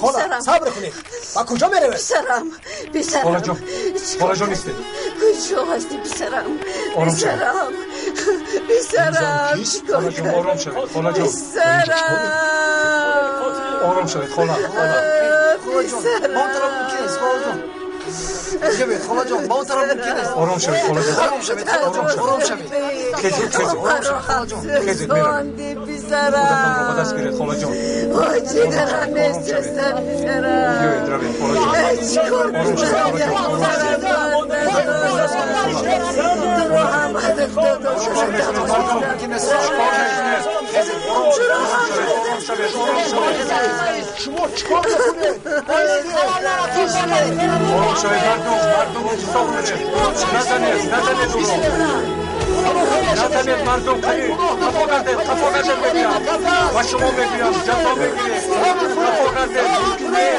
хола. Писарам. Сабр кунед, ба куҷо меравед? Писарам, писарам. Холаҷон, холаҷон, истед. Куҷо ҳастӣ, писарам? Ором шавед. Писарам, писарам, чикор Холаҷон, ором шавед, холаҷон. Писарам. Ором шавед, хола, хола. Писарам. Ба он тараф мумкин нест, холаҷон. Инҷа биёед, холаҷон, ба он тараф мумкин нест. Ором шавед, холаҷон. Ором шавед, холаҷон, ором шавед. Хезед, хезед. Ором шавед, холаҷон. Хезед, меравем. Худатонро ба даст гиред, холаҷон. Ой, ҷигарам месӯзад, писарам. Биёед, равем, холаҷон. Чикор Ором шавед, холаҷон, ором шавед. Туро ҳам Чикор мекунед, мардум? Чикор мекунед? Ором шавед, ором шавед. Шумо чикор мекунед? Ором шавед, мардум, мардум, инсоф кунед. Назанед, назанед ӯро. Назанед, мардум, қани. Қафо гардед, қафо гардед, мегӯям. Ба шумо мегӯям, ҷазо мегиред. Қафо гардед, не.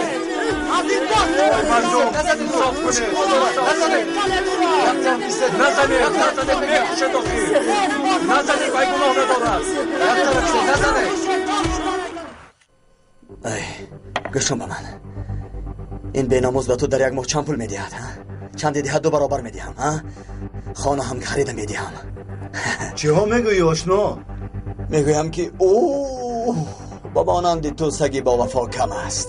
Ой, мардум, инсоф кунед, инсоф кунед. Назанед, назанед, мекушед охир. Назанед, вай гуноҳ надорад. Назанед. Ай, гӯш кун ба ман. Ин беномӯз ба ту дар як моҳ чанд пул медиҳад, ҳа? Чанде диҳад, 2 баробар медиҳам, ҳа? Хона ҳам харида медиҳам. Чиҳо мегӯӣ, ошно? Мегӯям, ки ӯ ба монанди ту саги бовафо кам аст.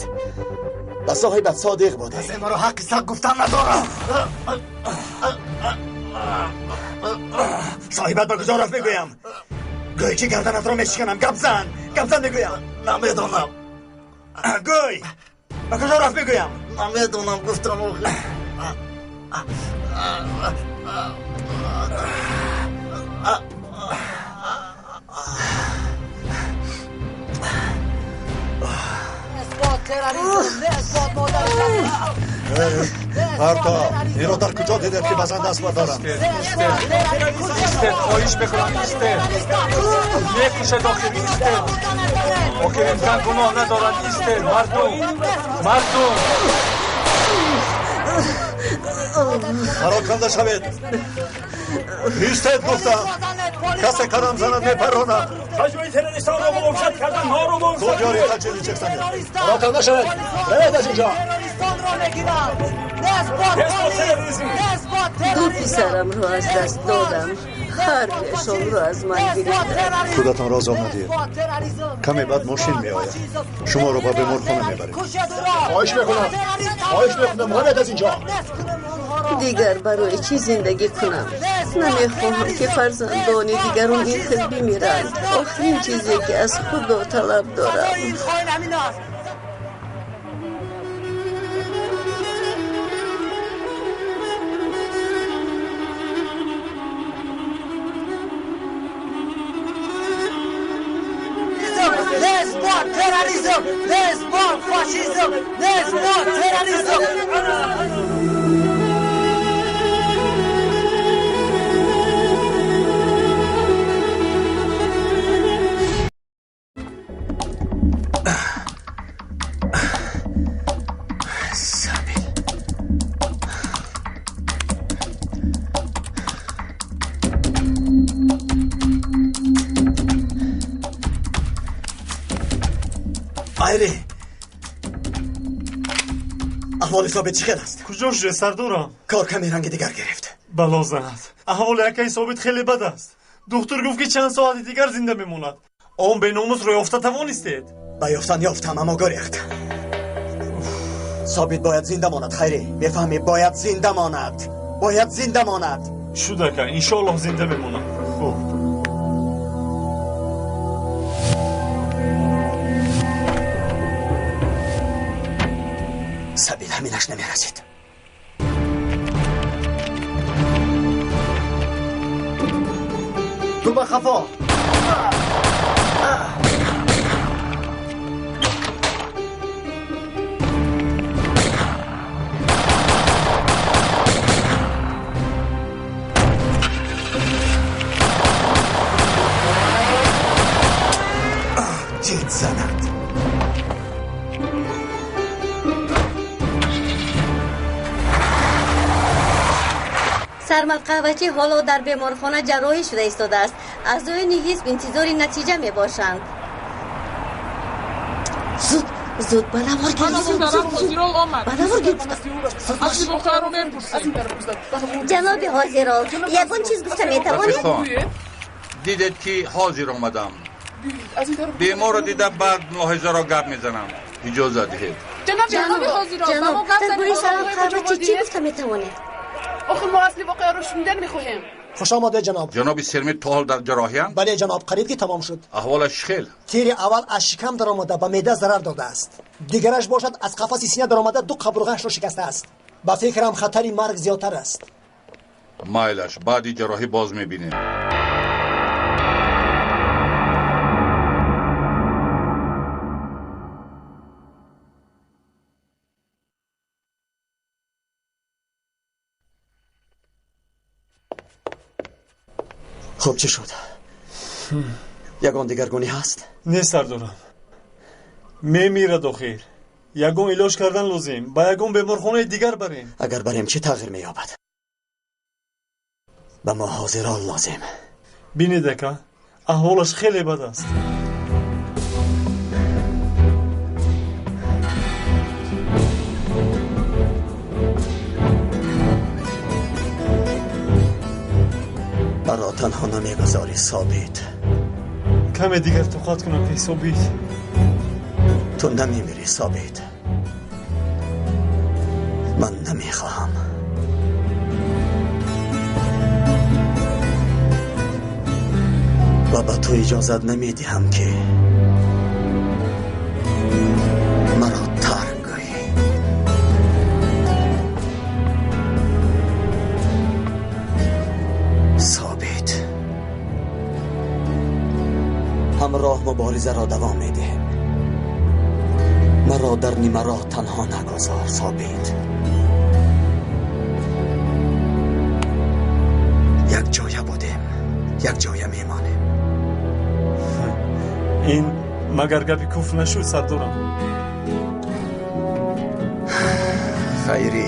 Ба соҳибат содиқ будӣ. Касе маро ҳаққи саг гуфтан надорад. Соҳибат ба куҷо рафт, мегӯям? Гӯй, ки гарданатро мешиканам. Гап зан, гап зан, мегӯям. Намедонам. Гӯй, ба куҷо рафт, мегӯям? Намедонам, гуфтам охир. Парто, инро дар куҷо дидед, ки ба зан даст бардорам? Истед, хоҳиш мекунам, истед. Мекушед охир, истед. Охир ин зан гуноҳ надорад, истед, мардум, мардум. Пароканда шавед. Истед, гуфтам. Касе қадам занад, мепаронам. Таҷрибаи террористонро мувофиқат кардан моро Зуд ёри таҷили чексанед. Пароканда шавед, равед аз инҷо. Ду писарамро аз даст додам. Ҳар дуяшонро аз ман гирифтанд. Худатонро азоб надиҳед. Каме баъд мошин меояд, шуморо ба беморхона мебарем. Хоҳиш мекунам, хоҳиш мекунам, равед аз инҷо. Дигар барои чӣ зиндагӣ кунам? Намехоҳам, ки фарзандони дигарон ин хел бимиранд. Охирин чизе, ки аз Худо талаб дорам. Нест бод терроризм! Нест бод фашизм! Нест бод терроризм! Айри, аҳволи Собит чӣ хел аст? Куҷо шуде, сардорам? Кор каме ранги дигар гирифт. Бало занад. Аҳволи акаи Собит хеле бад аст. Духтур гуфт, ки чанд соати дигар зинда мемонад. Он беномусро ёфта тавонистед? Ба ёфтан ёфтам, аммо гурехт. Собит бояд зинда монад, Хайрӣ. Мефаҳмӣ? Бояд зинда монад. Бояд зинда монад. Шуд, ака, иншоаллоҳ зинда мемонад. Хуб. Собит ҳаминаш намерасид. Ту ба хафо. Ҷид занад. Сармад қаҳвачӣ ҳоло дар беморхона ҷарроҳӣ шуда истодааст. Аъзоёни ҳизб интизори натиҷа мебошанд. Зуд, зуд ба навор гир, зуд, зуд, зуд. Ба навор гир. Ҷаноби ҳозирол, ягон чиз гуфта метавонед? Дидед, ки ҳозир омадам. Беморро дида, баъд мулоҳизаро гап мезанам. Иҷоза диҳед. Ҷаноби ҳозирол, ба мо гап дар бораи занед. Сармад қаҳвачӣ чӣ гуфта метавонед? Охир мо асли воқеаро шунидан мехоҳем. Хуш омадед, ҷаноб. Ҷаноби Сермит то ҳол дар ҷарроҳиянд? Бале, ҷаноб, қариб ки тамом шуд. Аҳволаш чӣ хел? Тири аввал аз шикам даромада ба меъда зарар додааст. Дигараш бошад аз қафаси сина даромада ду қабурғаашро шикастааст. Ба фикрам, хатари марг зиёдтар аст. Майлаш, баъди ҷарроҳӣ боз мебинем. Хуб, чӣ шуд? Ягон дигаргунӣ ҳаст? Не, сардорам, мемирад охир. Ягон илоҷ кардан лозим. Ба ягон беморхонаи дигар барем. Агар барем, чӣ тағйир меёбад? Ба мо ҳозирол лозим. Бинед, ака, аҳволаш хеле бад аст. Маро танҳо намегузорӣ, Собит. Каме дигар тоқат кунам, ки Собит. Ту намемирӣ, Собит. Ман намехоҳам. Ва ба ту иҷозат намедиҳам, ки маро тарк гӯӣ. Собит, ҳамроҳ муборизаро давом медиҳем. Маро дар нимароҳ танҳо нагузор, Собит. Як ҷоя будем, як ҷоя мемонем. Ин магар гапи куфр нашуд, сардорам? Хайрӣ,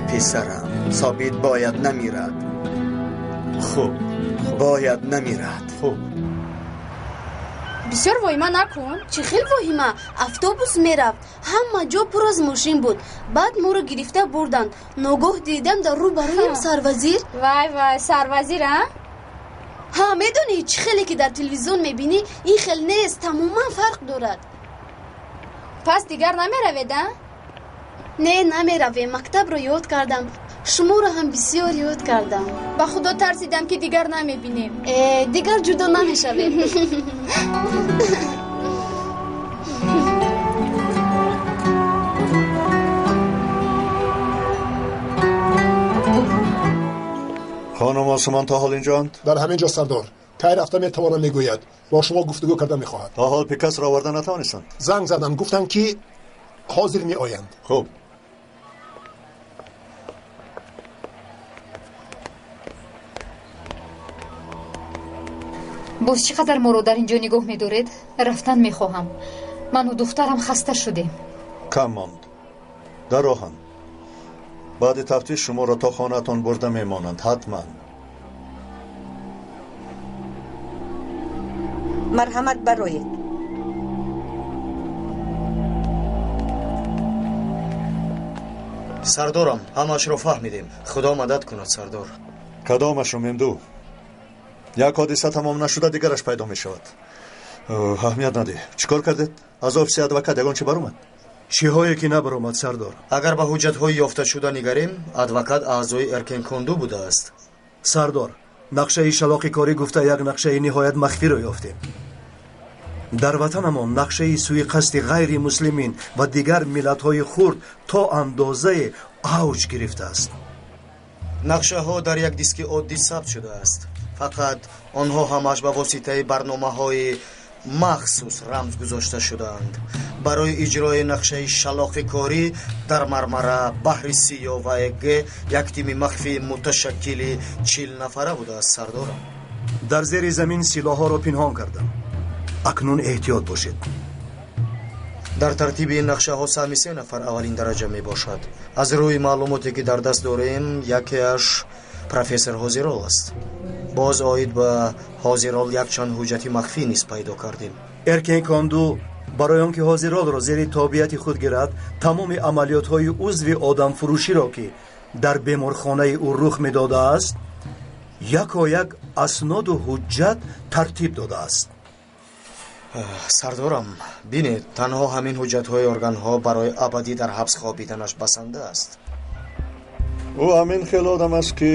писарам, Собит бояд намирад. Хуб. Бояд намирад. Хуб. Бисёр воҳима накун. Чӣ хел воҳима? Автобус мерафт, ҳама ҷо пур аз мошин буд. Баъд моро гирифта бурданд. Ногоҳ дидам, дар рӯ бароям сарвазир. Вай, вай, сарвазир, а? Ҳа, медонӣ, чӣ хеле ки дар телевизион мебинӣ, ин хел нест, тамоман фарқ дорад. Пас дигар намеравед, а? Не, намеравем. Мактабро ёд кардам, шуморо ҳам бисёр ёд кардам. Ба худо тарсидам, ки дигар намебинем. Э, дигар ҷудо намешавем. Хонум Осмон то ҳол инҷоанд? Дар ҳамин ҷо, сардор. Кай рафта метавонам, мегӯяд. Бо шумо гуфтугӯ карда мехоҳад. То ҳол Пикасро оварда натавонистанд? Занг заданд, гуфтанд, ки ҳозир меоянд. Хуб. Боз чӣ қадар моро дар ин ҷо нигоҳ медоред? Рафтан мехоҳам. Ману духтарам хаста шудем. Кам монд. Дар роҳанд. Баъди тафтиш шуморо то хонаатон бурда мемонанд, ҳатман. Марҳамат, бароед. Сардорам, ҳамаашро фаҳмидем. Худо мадад кунад, сардор. Кадомашро, Мемду? Як ҳодиса тамом нашуда, дигараш пайдо мешавад. Аҳамият надиҳ. Чӣ кор кардед? Аз офиси адвокат ягон чӣ баромад? Чиҳое ки набаромад, сардор. Агар ба ҳуҷҷатҳои ёфташуда нигарем, адвокат аъзои Эркенконду будааст. Сардор, нақшаи шалоқи корӣ гуфта як нақшаи ниҳоят махфиро ёфтем. Дар ватанамон нақшаи суиқасди ғайри муслимин ва дигар миллатҳои хурд то андозае авҷ гирифтааст. Нақшаҳо дар як диски оддӣ сабт шудааст. Фақат онҳо ҳамаш ба воситаи барномаҳои махсус рамз гузошта шудаанд. Барои иҷрои нақшаи шалоқи корӣ дар Мармара, баҳри Сиё ва Эге як тими махфии муташаккили 40 нафара будааст, сардорам. Дар зери замин силоҳҳоро пинҳон кардам. Акнун эҳтиёт бошед. Дар тартиби ин нақшаҳо саҳми 3 нафар аввалин дараҷа мебошад. Аз рӯи маълумоте ки дар даст дорем, якеаш профессор Ҳозирол аст. Боз оид ба Ҳозирол якчанд ҳуҷҷати махфӣ низ пайдо кардем. Эркенконду барои он ки Ҳозиролро зери тобеияти худ гирад, тамоми амалиётҳои узви одамфурӯширо, ки дар беморхонаи ӯ рух медодааст, якояк асноду ҳуҷҷат тартиб додааст. Сардорам, бинед, танҳо ҳамин ҳуҷҷатҳои органҳо барои абадӣ дар ҳабс хобиданаш басанда аст. Ӯ ҳамин хел одам аст, ки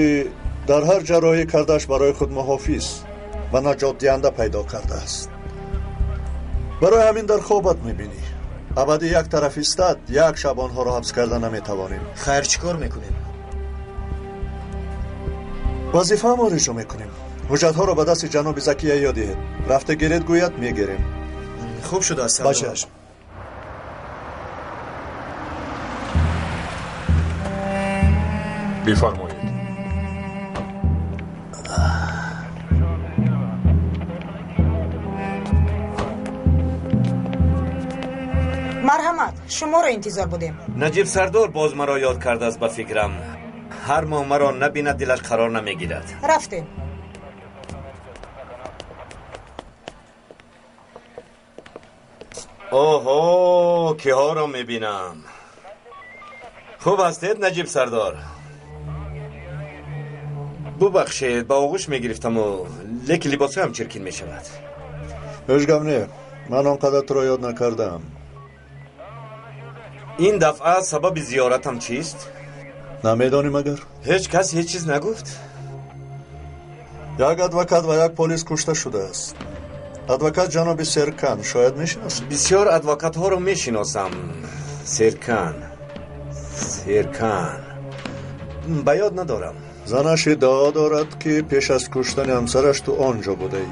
дар ҳар ҷарроҳӣ кардааш барои худ муҳофиз ва наҷотдиҳанда пайдо кардааст. Барои ҳамин дар хобат мебинӣ. Абадӣ як тараф истад, як шаб онҳоро ҳабс карда наметавонем. Хайр, чӣ кор мекунем? Вазифаамонро иҷро мекунем. Ҳуҷҷатҳоро ба дасти ҷаноби Закия ёд диҳед. Рафта гиред, гӯяд, мегирем. Хуб шудааст, сардор. Бачааш. Бифармоед. Марҳамат, шуморо интизор будем. Наҷиб сардор боз маро ёд кардааст, ба фикрам. Ҳар моҳ маро набинад, дилаш қарор намегирад. Рафтем. Оҳо, киҳоро мебинам. Хуб ҳастед, Наҷиб сардор? Бубахшед, ба оғӯш мегирифтаму, лекин либосҳоям чиркин мешавад. Ҳеҷ гап не, ман он қадар туро ёд накардаам. Ин дафъа сабаби зиёратам чист? Намедонӣ магар? Ҳеҷ кас ҳеҷ чиз нагуфт. Як адвокат ва як полис кушта шудааст. Адвокат ҷаноби Серкан шояд мешиносед? Бисёр адвокатҳоро мешиносам. Серкан, Серкан, ба ёд надорам. Занаш иддао дорад, ки пеш аз куштани ҳамсараш ту он ҷо будаӣ.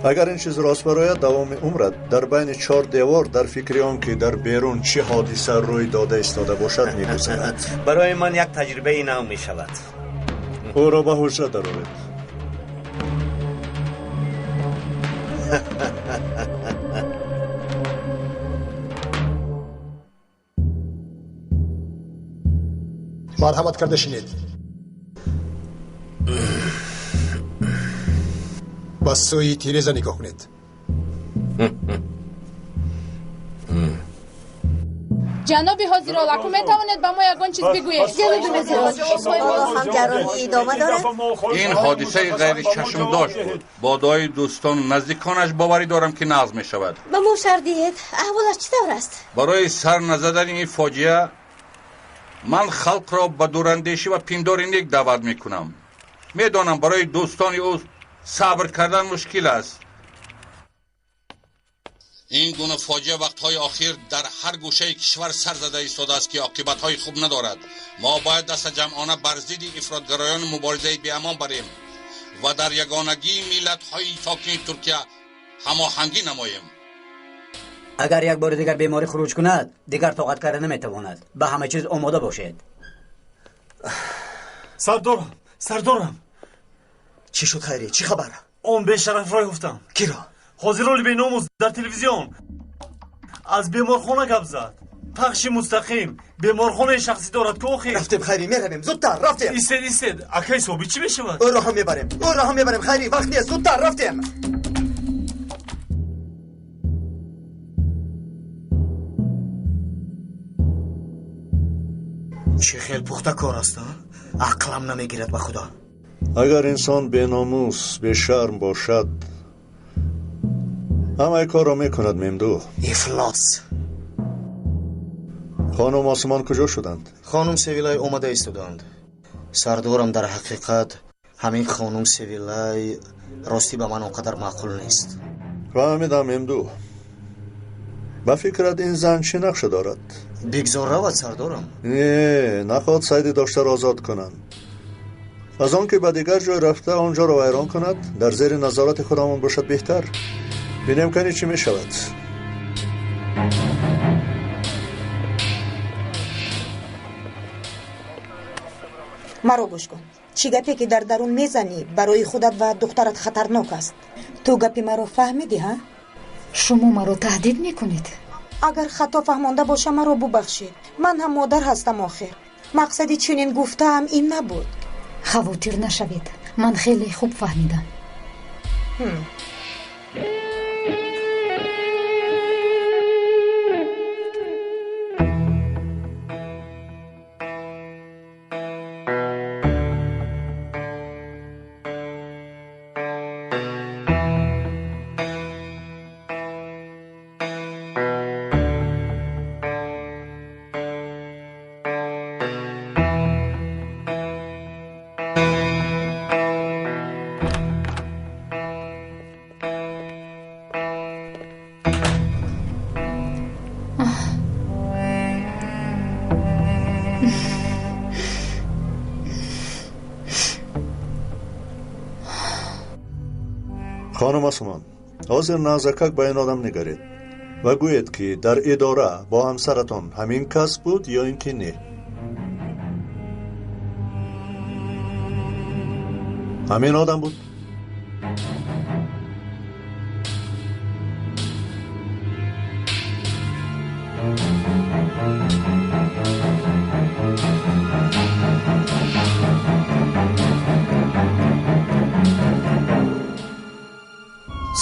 Агар ин чиз рост барояд, давоми умрат дар байни чор девор дар фикри он ки дар берун чӣ ҳодиса рӯй дода истода бошад, мегузарад. Барои ман як таҷрибаи нав мешавад. Ӯро ба ҳуҷра дароред. Марҳамат карда шинед. Ба сӯи тиреза нигоҳ кунед. Ҷаноби Ҳозирол, аку метавонед ба мо ягон чиз бигӯед? Ҳам ҷарроҳӣ идома дорад? Ин ҳодисаи ғайричашмдошт буд. Бо дуои дӯстону наздиконаш боварӣ дорам, ки нағз мешавад. Ба мо шарҳ диҳед, аҳволаш чӣ тавр аст? Барои сар назадани ин фоҷиа ман халқро ба дурандешӣ ва пиндори нек даъват мекунам. Медонам, барои дӯстони ӯ сабр кардан мушкил аст. Ин гуна фоҷиа вақтҳои охир дар ҳар гӯшаи кишвар сар зада истодааст, ки оқибатҳои хуб надорад. Мо бояд дастаҷамъона бар зидди ифротгароён муборизаи беамон барем. ва дар ягонагии миллатҳои сокини Туркия ҳамоҳангӣ намоем. Агар як бори дигар беморӣ хуруҷ кунад, дигар тоқат карда наметавонад. Ба ҳама чиз омода бошед. Сардорам, сардорам. Чӣ шуд, Хайрӣ? Чӣ хабар? Он бешарафро ёфтам. Киро? Ҳозироли беномус дар телевизион аз беморхона гап зад. Пахши мустақим. Беморхонаи шахсӣ дорад ку охир. Рафтем, Хайрӣ, меравем. Зудтар рафтем. Истед, истед. Акаи Собит чӣ мешавад? Ӯро ҳам мебарем. Ӯро ҳам мебарем, Хайрӣ. Вақт нест. Зудтар рафтем. Чӣ хел пухта кор аст, ақлам намегирад ба худо. Агар инсон беномус, бешарм бошад, ҳамаи корро мекунад, Мемду. Ифлос. Хонум Осмон куҷо шуданд? Хонум Севилай омада истоданд. Сардорам, дар ҳақиқат ҳамин хонум Севилай ростӣ ба ман он қадар маъқул нест. Фаҳмидам, Мемду. Ба фикрат ин зан чӣ нақша дорад? Бигзор равад, сардорам. Не, нахоҳад сайди доштаро озод кунанд. Аз он ки ба дигар ҷой рафта он ҷоро вайрон кунад, дар зери назорати худамон бошад беҳтар. Бинем кани чӣ мешавад. Маро гӯш кун. Чӣ гапе ки дар дарун мезанӣ, барои худат ва духтарат хатарнок аст. Ту гапи маро фаҳмидӣ, ҳа? Шумо маро таҳдид мекунед? Агар хато фаҳмонда бошам, маро бубахшед. Ман ҳам модар ҳастам охир. Мақсади чунин гуфтаам ин набуд. Хавотир нашавед. Ман хеле хуб фаҳмидам. Хонум Осмон, ҳозир нағзакак ба ин одам нигаред ва гӯед ки дар идора бо ҳамсаратон ҳамин кас буд ё ин ки не. Ҳамин одам буд?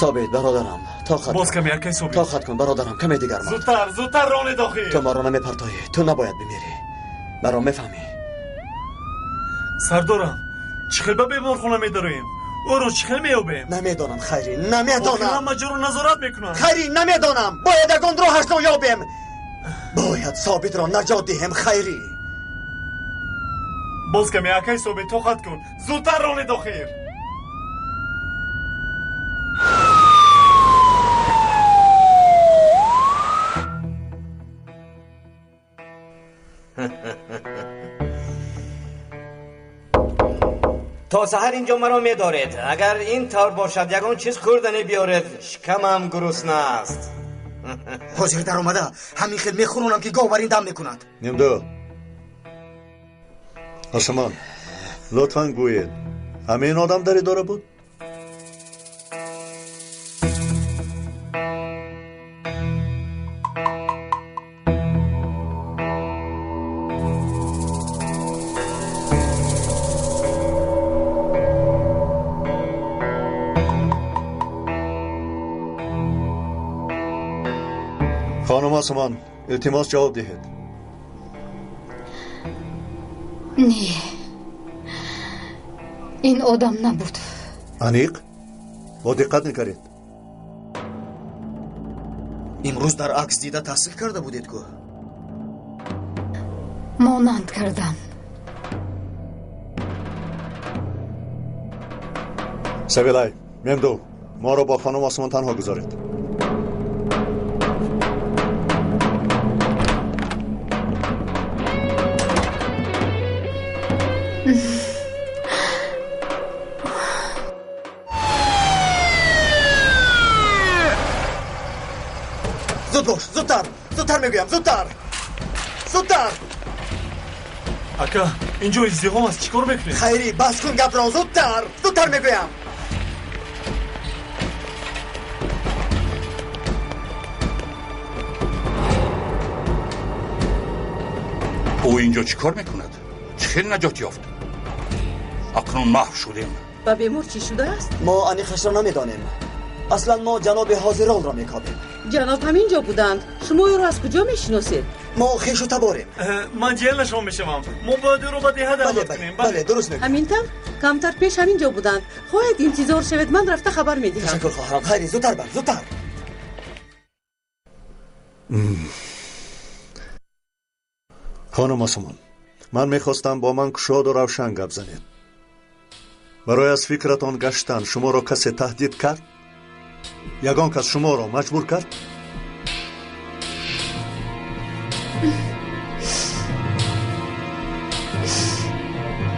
Собит, бародарам, тоқат боз каме, акай Собит. Тоқат кун, бародарам, каме дигар монд. Зудтар, зудтар ронед охир. Ту маро намепартоӣ, ту набояд бимирӣ. Маро мефаҳмӣ? Сардорам, чӣ хел ба беморхона медароем? Ӯро чӣ хел меёбем? Намедонам, Хайрӣ, намедонам. Охир ҳама ҷоро назорат мекунанд. Хайрӣ, намедонам. Бояд ягон роҳашро ёбем. Бояд Собитро наҷот диҳем, Хайрӣ. Боз каме, акай Собит, тоқат кун. Зудтар ронед охир. То саҳар инҷо маро медоред. Агар ин тавр бошад, ягон чиз хӯрдане биёред. Шикамам гурусна аст. Ҳозир даромада ҳамин хел мехӯронам ки гов бар ин дам мекунад. Нимду. Осмон, лутфан гӯед, ҳамин одам дар идора буд? Хонум Осмон, илтимос ҷавоб диҳед. Не, ин одам набуд. Аниқ? Бо диққат нигаред. Имрӯз дар акс дида таҳсил карда будед ку? Монанд кардам. Севилай, Мемду, моро бо хонум Осмон танҳо гузоред. Зуд бош, зудтар, зудтар мегӯям, зудтар, зудтар. Ака, инҷо издиҳом аст, чӣ кор мекунед? Хайрӣ, бас кун гапро, зудтар, зудтар мегӯям. Ӯ инҷо чӣ кор мекунад? Чӣ хел наҷот ёфт? Акнун маҳв шудем. Ба бемор чӣ шудааст? Мо аниқашро намедонем. Аслан мо ҷаноби ҳозиролро мекобем. Ҷаноб ҳамин ҷо буданд. Шумо ӯро аз куҷо мешиносед? Мо хешу таборем. Ман ҷиянашон мешавам. Мо бояд ӯро ба деҳа даъват кунем. Бале, дуруст мегӯед. Ҳамин тавр? Камтар пеш ҳамин ҷо буданд. Хоҳед интизор шавед, ман рафта хабар медиҳам. Ташаккур хоҳарам. Хайри, зудтар бар, зудтар. Хонум Осмон, ман мехостам бо ман кушоду равшан гап занед. Барои аз фикратон гаштан шуморо касе таҳдид кард? Ягон кас шуморо маҷбур кард?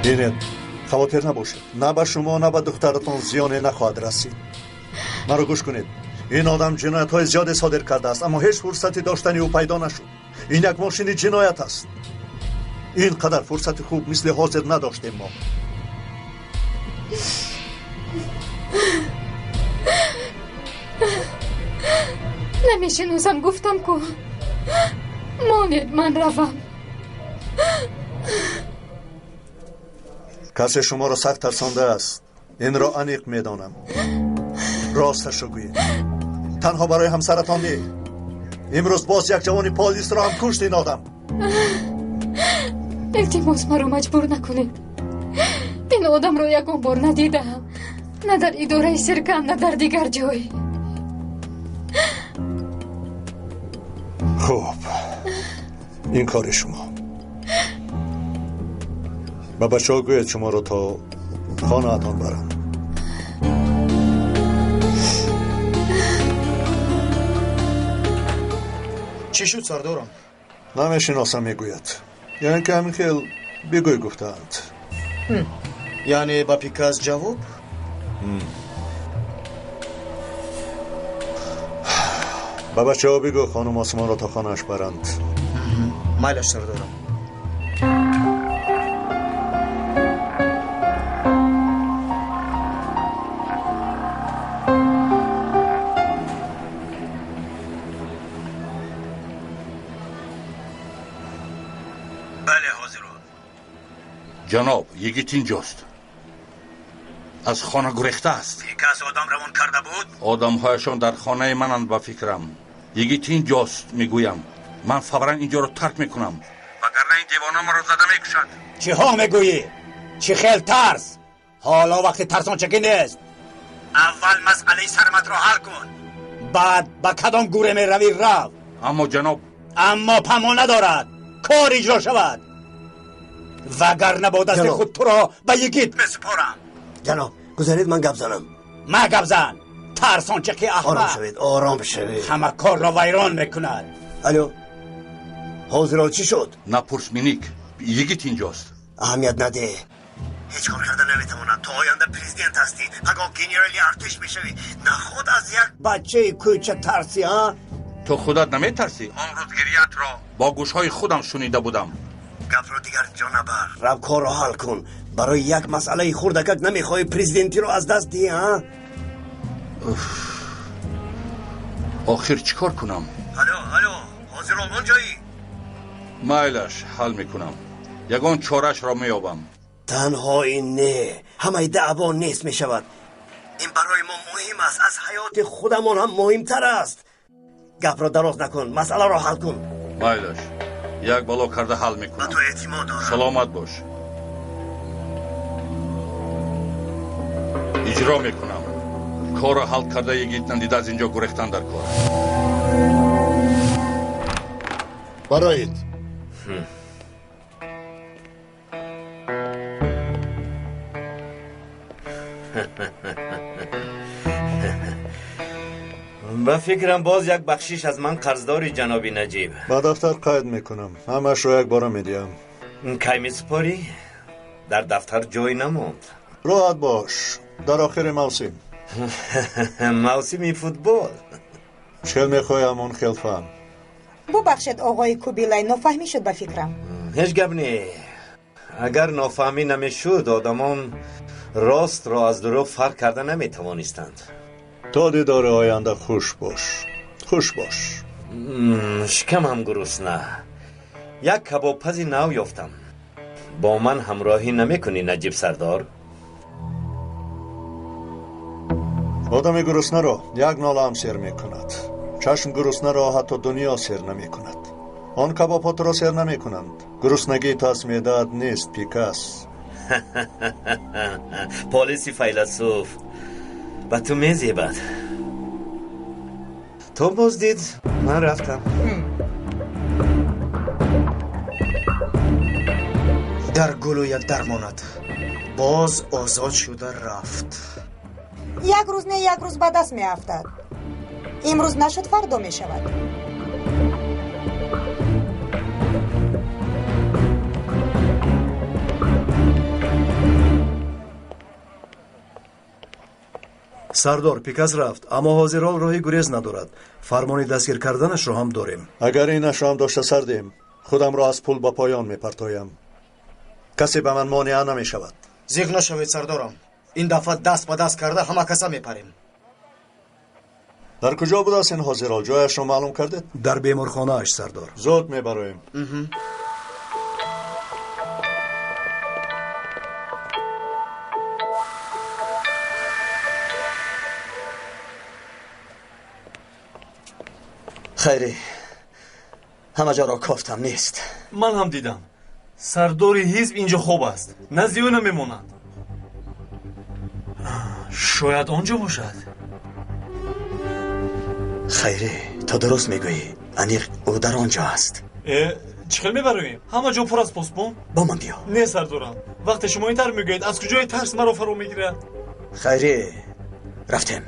Бинед, хавотир набошед. На ба шумо, на ба духтаратон зиёне нахоҳад расид. Маро гӯш кунед. Ин одам ҷиноятҳои зиёде содир кардааст, аммо ҳеҷ фурсати доштани ӯ пайдо нашуд. Ин як мошини ҷиноят аст. Ин қадар фурсати хуб мисли ҳозир надоштем мо. Намешиносам, гуфтам ку. Монед, ман равам. Касе шуморо сахт тарсондааст. Инро аниқ медонам. Росташро гӯед. Танҳо барои ҳамсаратон не. Имрӯз боз як ҷавони полисро ҳам кушт ин одам. Илтимос, маро маҷбур накунед. Ин одамро ягон бор надидаам. На дар идораи сиркан, на дар дигар ҷой. Хуб, ин кори шумо. Ба бачаҳо гӯед шуморо то хонаатон баранд. Чӣ шуд, сардорам? Намешиносам, мегӯяд. Яъне ки ҳамин хел бигӯй гуфтаанд. Яъне ба Пикас ҷавоб? Ба бачаҳо бигӯ хонум Осмонро то хонааш баранд. Майлаш, сардорам. Ҷаноб, йигит инҷост. Аз хона гурехта аст. Пикас одам равон карда буд? Одамҳояшон дар хонаи мананд, ба фикрам. Йигит инҷост, мегӯям. Ман фавран инҷоро тарк мекунам. Вагарна ин девона маро зада мекушад. Чиҳо мегӯӣ? Чӣ хел тарс? Ҳоло вақти тарсончакӣ нест. Аввал масъалаи сарматро ҳал кун. Баъд ба кадом гуре меравӣ рав. Аммо ҷаноб, аммо памо надорад. Кор иҷро шавад. Вагарна бо дасти худ туро ба йигит месупорам. Ҷаноб, гузаред, ман гап занам. Ма гап зан. Тарсончаки аҳмақ. Ором шавед, ором шавед. Ҳама корро вайрон мекунад. Алло, ҳозиро чӣ шуд? Напурс, Миник, йигит инҷост. Аҳамият надеҳ. Ҳеҷ кор карда наметавонад. То оянда президент ҳастӣ, пагоҳ генерали артиш мешавӣ. Наход аз як бачаи кӯча тарсӣ, а? Ту худат наметарсӣ? Он рӯз гирьяатро бо гӯшҳои худам шунида будам. Гапро дигар ҷо набар. Рав, корро ҳал кун. Барои як масъалаи хурдакак намехоҳӣ президентиро аз даст диҳӣ, а? Охир чӣ кор кунам? Алло, алло, ҳозир он ҷоӣ? Майлаш, ҳал мекунам. Ягон чораашро меёбам. Танҳо ин не, ҳамаи даъво нест мешавад. Ин барои мо муҳим аст, аз ҳаёти худамон ҳам муҳимтар аст. Гапро дароз накун, масъаларо ҳал кун. Майлаш, як бало карда ҳал мекунам. Ба ту эътимод дорам. Саломат бош. Иҷро мекунам. Корро ҳал карда йигит надида аз инҷо гурехтан дар кор. Бароед. Ба фикрам боз як бахшиш аз ман қарздори, ҷаноби Наҷиб. Ба дафтар қайд мекунам. Ҳамаашро якбора медиҳам. Кай месупорӣ? Дар дафтар ҷой намонд. Роҳат бош. Дар охири мавсим. Мавсими футбол. Чӣ мехоҳӣ, ҳамон хел фаҳм. Бубахшед, оғои Кубилай, нофаҳмӣ шуд ба фикрам. Ҳеҷ гап не. Агар нофаҳмӣ намешуд, одамон ростро аз дурӯғ фарқ карда наметавонистанд. То дидори оянда хуш бош, хуш бош. Шикамам гурусна. Як кабобпази нав ёфтам. Бо ман ҳамроҳӣ намекунӣ, Наҷиб сардор? Одами гуруснаро як нола ҳам сер мекунад. Чашм гуруснаро ҳатто дунё сер намекунад. Он кабобҳо туро сер намекунанд. Гуруснагии ту аз меъдаат нест, Пикас. Полиси файласуф ба ту мезебад. То боздид, ман рафтам. Дар гулӯят дармонад. Боз озод шуда рафт. Як рӯз не, як рӯз ба даст меафтад. Имрӯз нашуд, фардо мешавад. Сардор, Пикас рафт, аммо ҳозирол роҳи гурез надорад. Фармони дастгир карданашро ҳам дорем. Агар инашро ҳам дошта сардем, худамро аз пул ба поён мепартоям. Касе ба ман монеа намешавад. Зиқ нашавед, сардорам. Ин дафъа даст ба даст карда ҳама каса мепарем. Дар куҷо будааст ин ҳозирол? Ҷояшро маълум кардед? Дар беморхонааш, сардор. Зуд мебароем. Хайри, ҳама ҷоро кофтам, нест. Ман ҳам дидам. Сардори ҳизб инҷо хоб аст, назди ӯ намемонанд. Шояд он ҷо бошад. Хайри, ту дуруст мегӯӣ. Аниқ ӯ дар он ҷо аст. Чӣ хел мебароем? Ҳама ҷо пур аз посбон. Бо ман биё. Не, сардорам, вақте шумо ин тавр мегӯед, аз куҷои тарс маро фаро мегирад? Хайри, рафтем.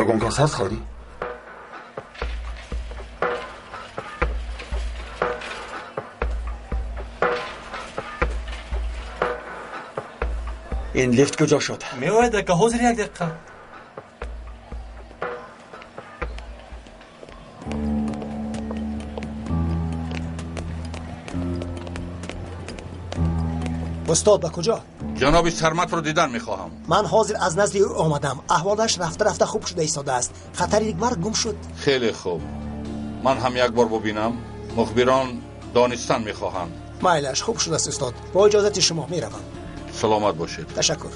Ягон кас ҳаст, Хайрӣ? Ин лифт куҷо шуд? Меояд, ака, ҳозир як дақиқа. Устод, ба куҷо? Ҷаноби Сарматро дидан мехоҳам. Ман ҳозир аз назди ӯ омадам. Аҳволаш рафта рафта хуб шуда истодааст. Хатари марг гум шуд. Хеле хуб. Ман ҳам як бор бубинам. Мухбирон донистан мехоҳанд. Майлаш, хуб шудааст, устод. Бо иҷозати шумо меравам. Саломат бошед. Ташаккур.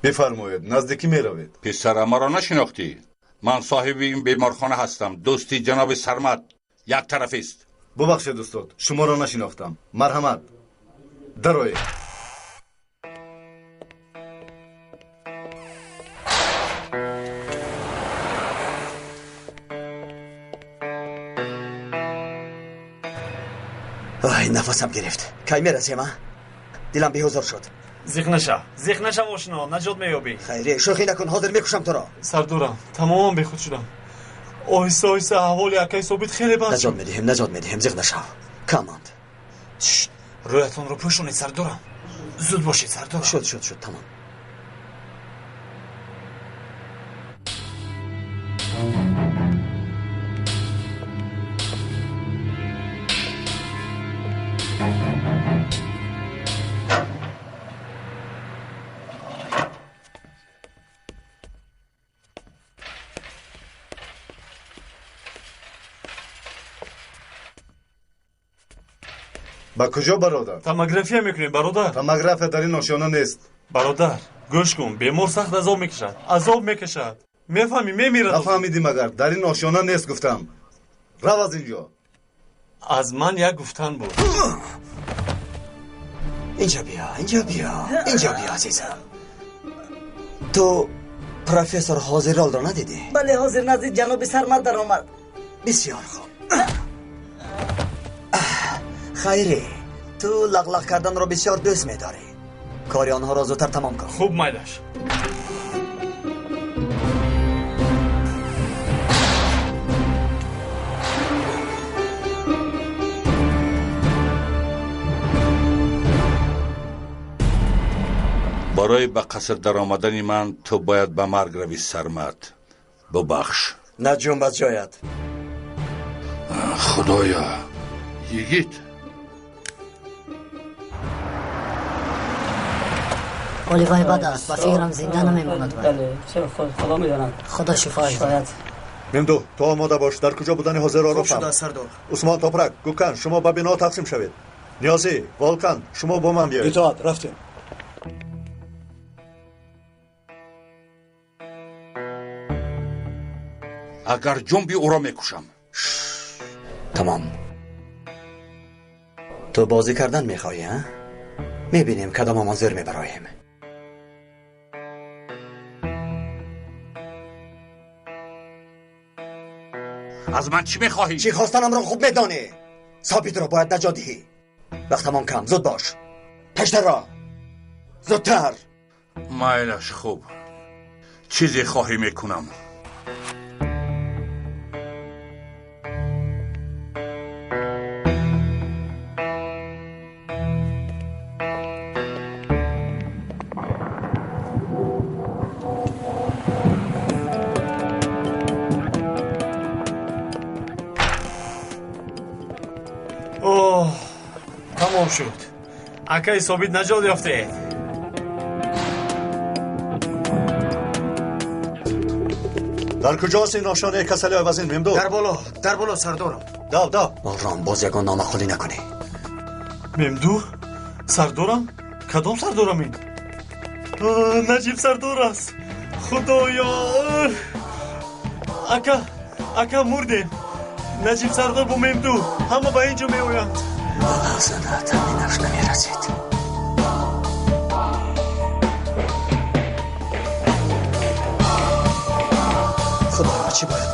Бифармоед, наздикӣ меравед. Писара, маро нашинохтӣ? Ман соҳиби ин беморхона ҳастам, дӯсти ҷаноби Сармад, як тарафист. Бубахшед, устод, шуморо нашинохтам. Марҳамат, дароед. Ай, нафасам гирифт. Кай мерасем, а? Дилам беҳузур шуд. Зиқ нашав, зиқ нашав, ошно, наҷот меёбӣ. Хайре, шӯхӣ накун, ҳозир мекушам туро. Сардорам, тамоман бехуд шудам. Оҳиста оҳиста аҳволи акаи Собит хеле бад. Наҷот медиҳем, наҷот медиҳем, зиқ нашав. Каманд. Рӯятонро пӯшонед, сардорам. Зуд бошед, сардорам. Шуд, шуд, шуд, тамом. Ба куҷо, бародар? Томография мекунем, бародар. Томография дар ин ошёна нест. Бародар, гӯш кун, бемор сахт азоб мекашад, азоб мекашад. Мефаҳмӣ, мемирад. Нафаҳмидӣ магар? Дар ин ошёна нест, гуфтам. Рав аз ин ҷо. Аз ман як гуфтан буд. Инҷа биё, инҷа биё, инҷа биё, азизам. Ту профессор Ҳозиролро надидӣ? Бале, ҳозир назди ҷаноби Сармад даромад. Бисёр хуб. Хайре, ту лағлағ карданро бисёр дӯст медорӣ. Кори онҳоро зудтар тамом кун. Хуб, майлаш. Барои ба қаср даромадани ман ту бояд ба марг равӣ, Сармад. Бубахш. Наҷум аз ҷоят. Худоё, йигит. ҳоли вай бад аст, ба фикрам зинда намемонад вай. Худо медонад. Худо шифояш диҳад. Мемду, ту омода бош, дар куҷо будани ҳозирро Хуб фаҳм. шудааст, сардор. Усмон, Топрак, Гукан, шумо ба бино тақсим шавед. Ниёзӣ, Волкан, шумо бо ман биёед. Итоат, рафтем. Агар ҷунби, ӯро мекушам. Тамом. Ту бозӣ кардан мехоҳӣ, а? Мебинем, кадомамон зер мебароем. Аз ман чӣ мехоҳӣ? Чӣ хостанамро хуб медонӣ. Собитро бояд наҷот диҳӣ. Вақтамон кам, зуд бош. Пештарро. Зудтар. Майлаш, хуб. Чизе хоҳӣ мекунам. Оҳ, тамом шуд. Акаи Собит наҷот ёфтед. Дар куҷост ин ошёнаи касалиҳои вазин, Мемду? Дар боло, дар боло, сардорам. Дав, дав. Ором, боз ягон номаъқулӣ накунӣ. Мемду? Сардорам? Кадом сардорам ин? Наҷиб сардор аст. Худоё! Ака, ака, мурдем. Наҷиб сардор бо Мемду ҳама ба ин ҷо меоянд. Бала зада таминаш намерасид. Худоё, чӣ бояд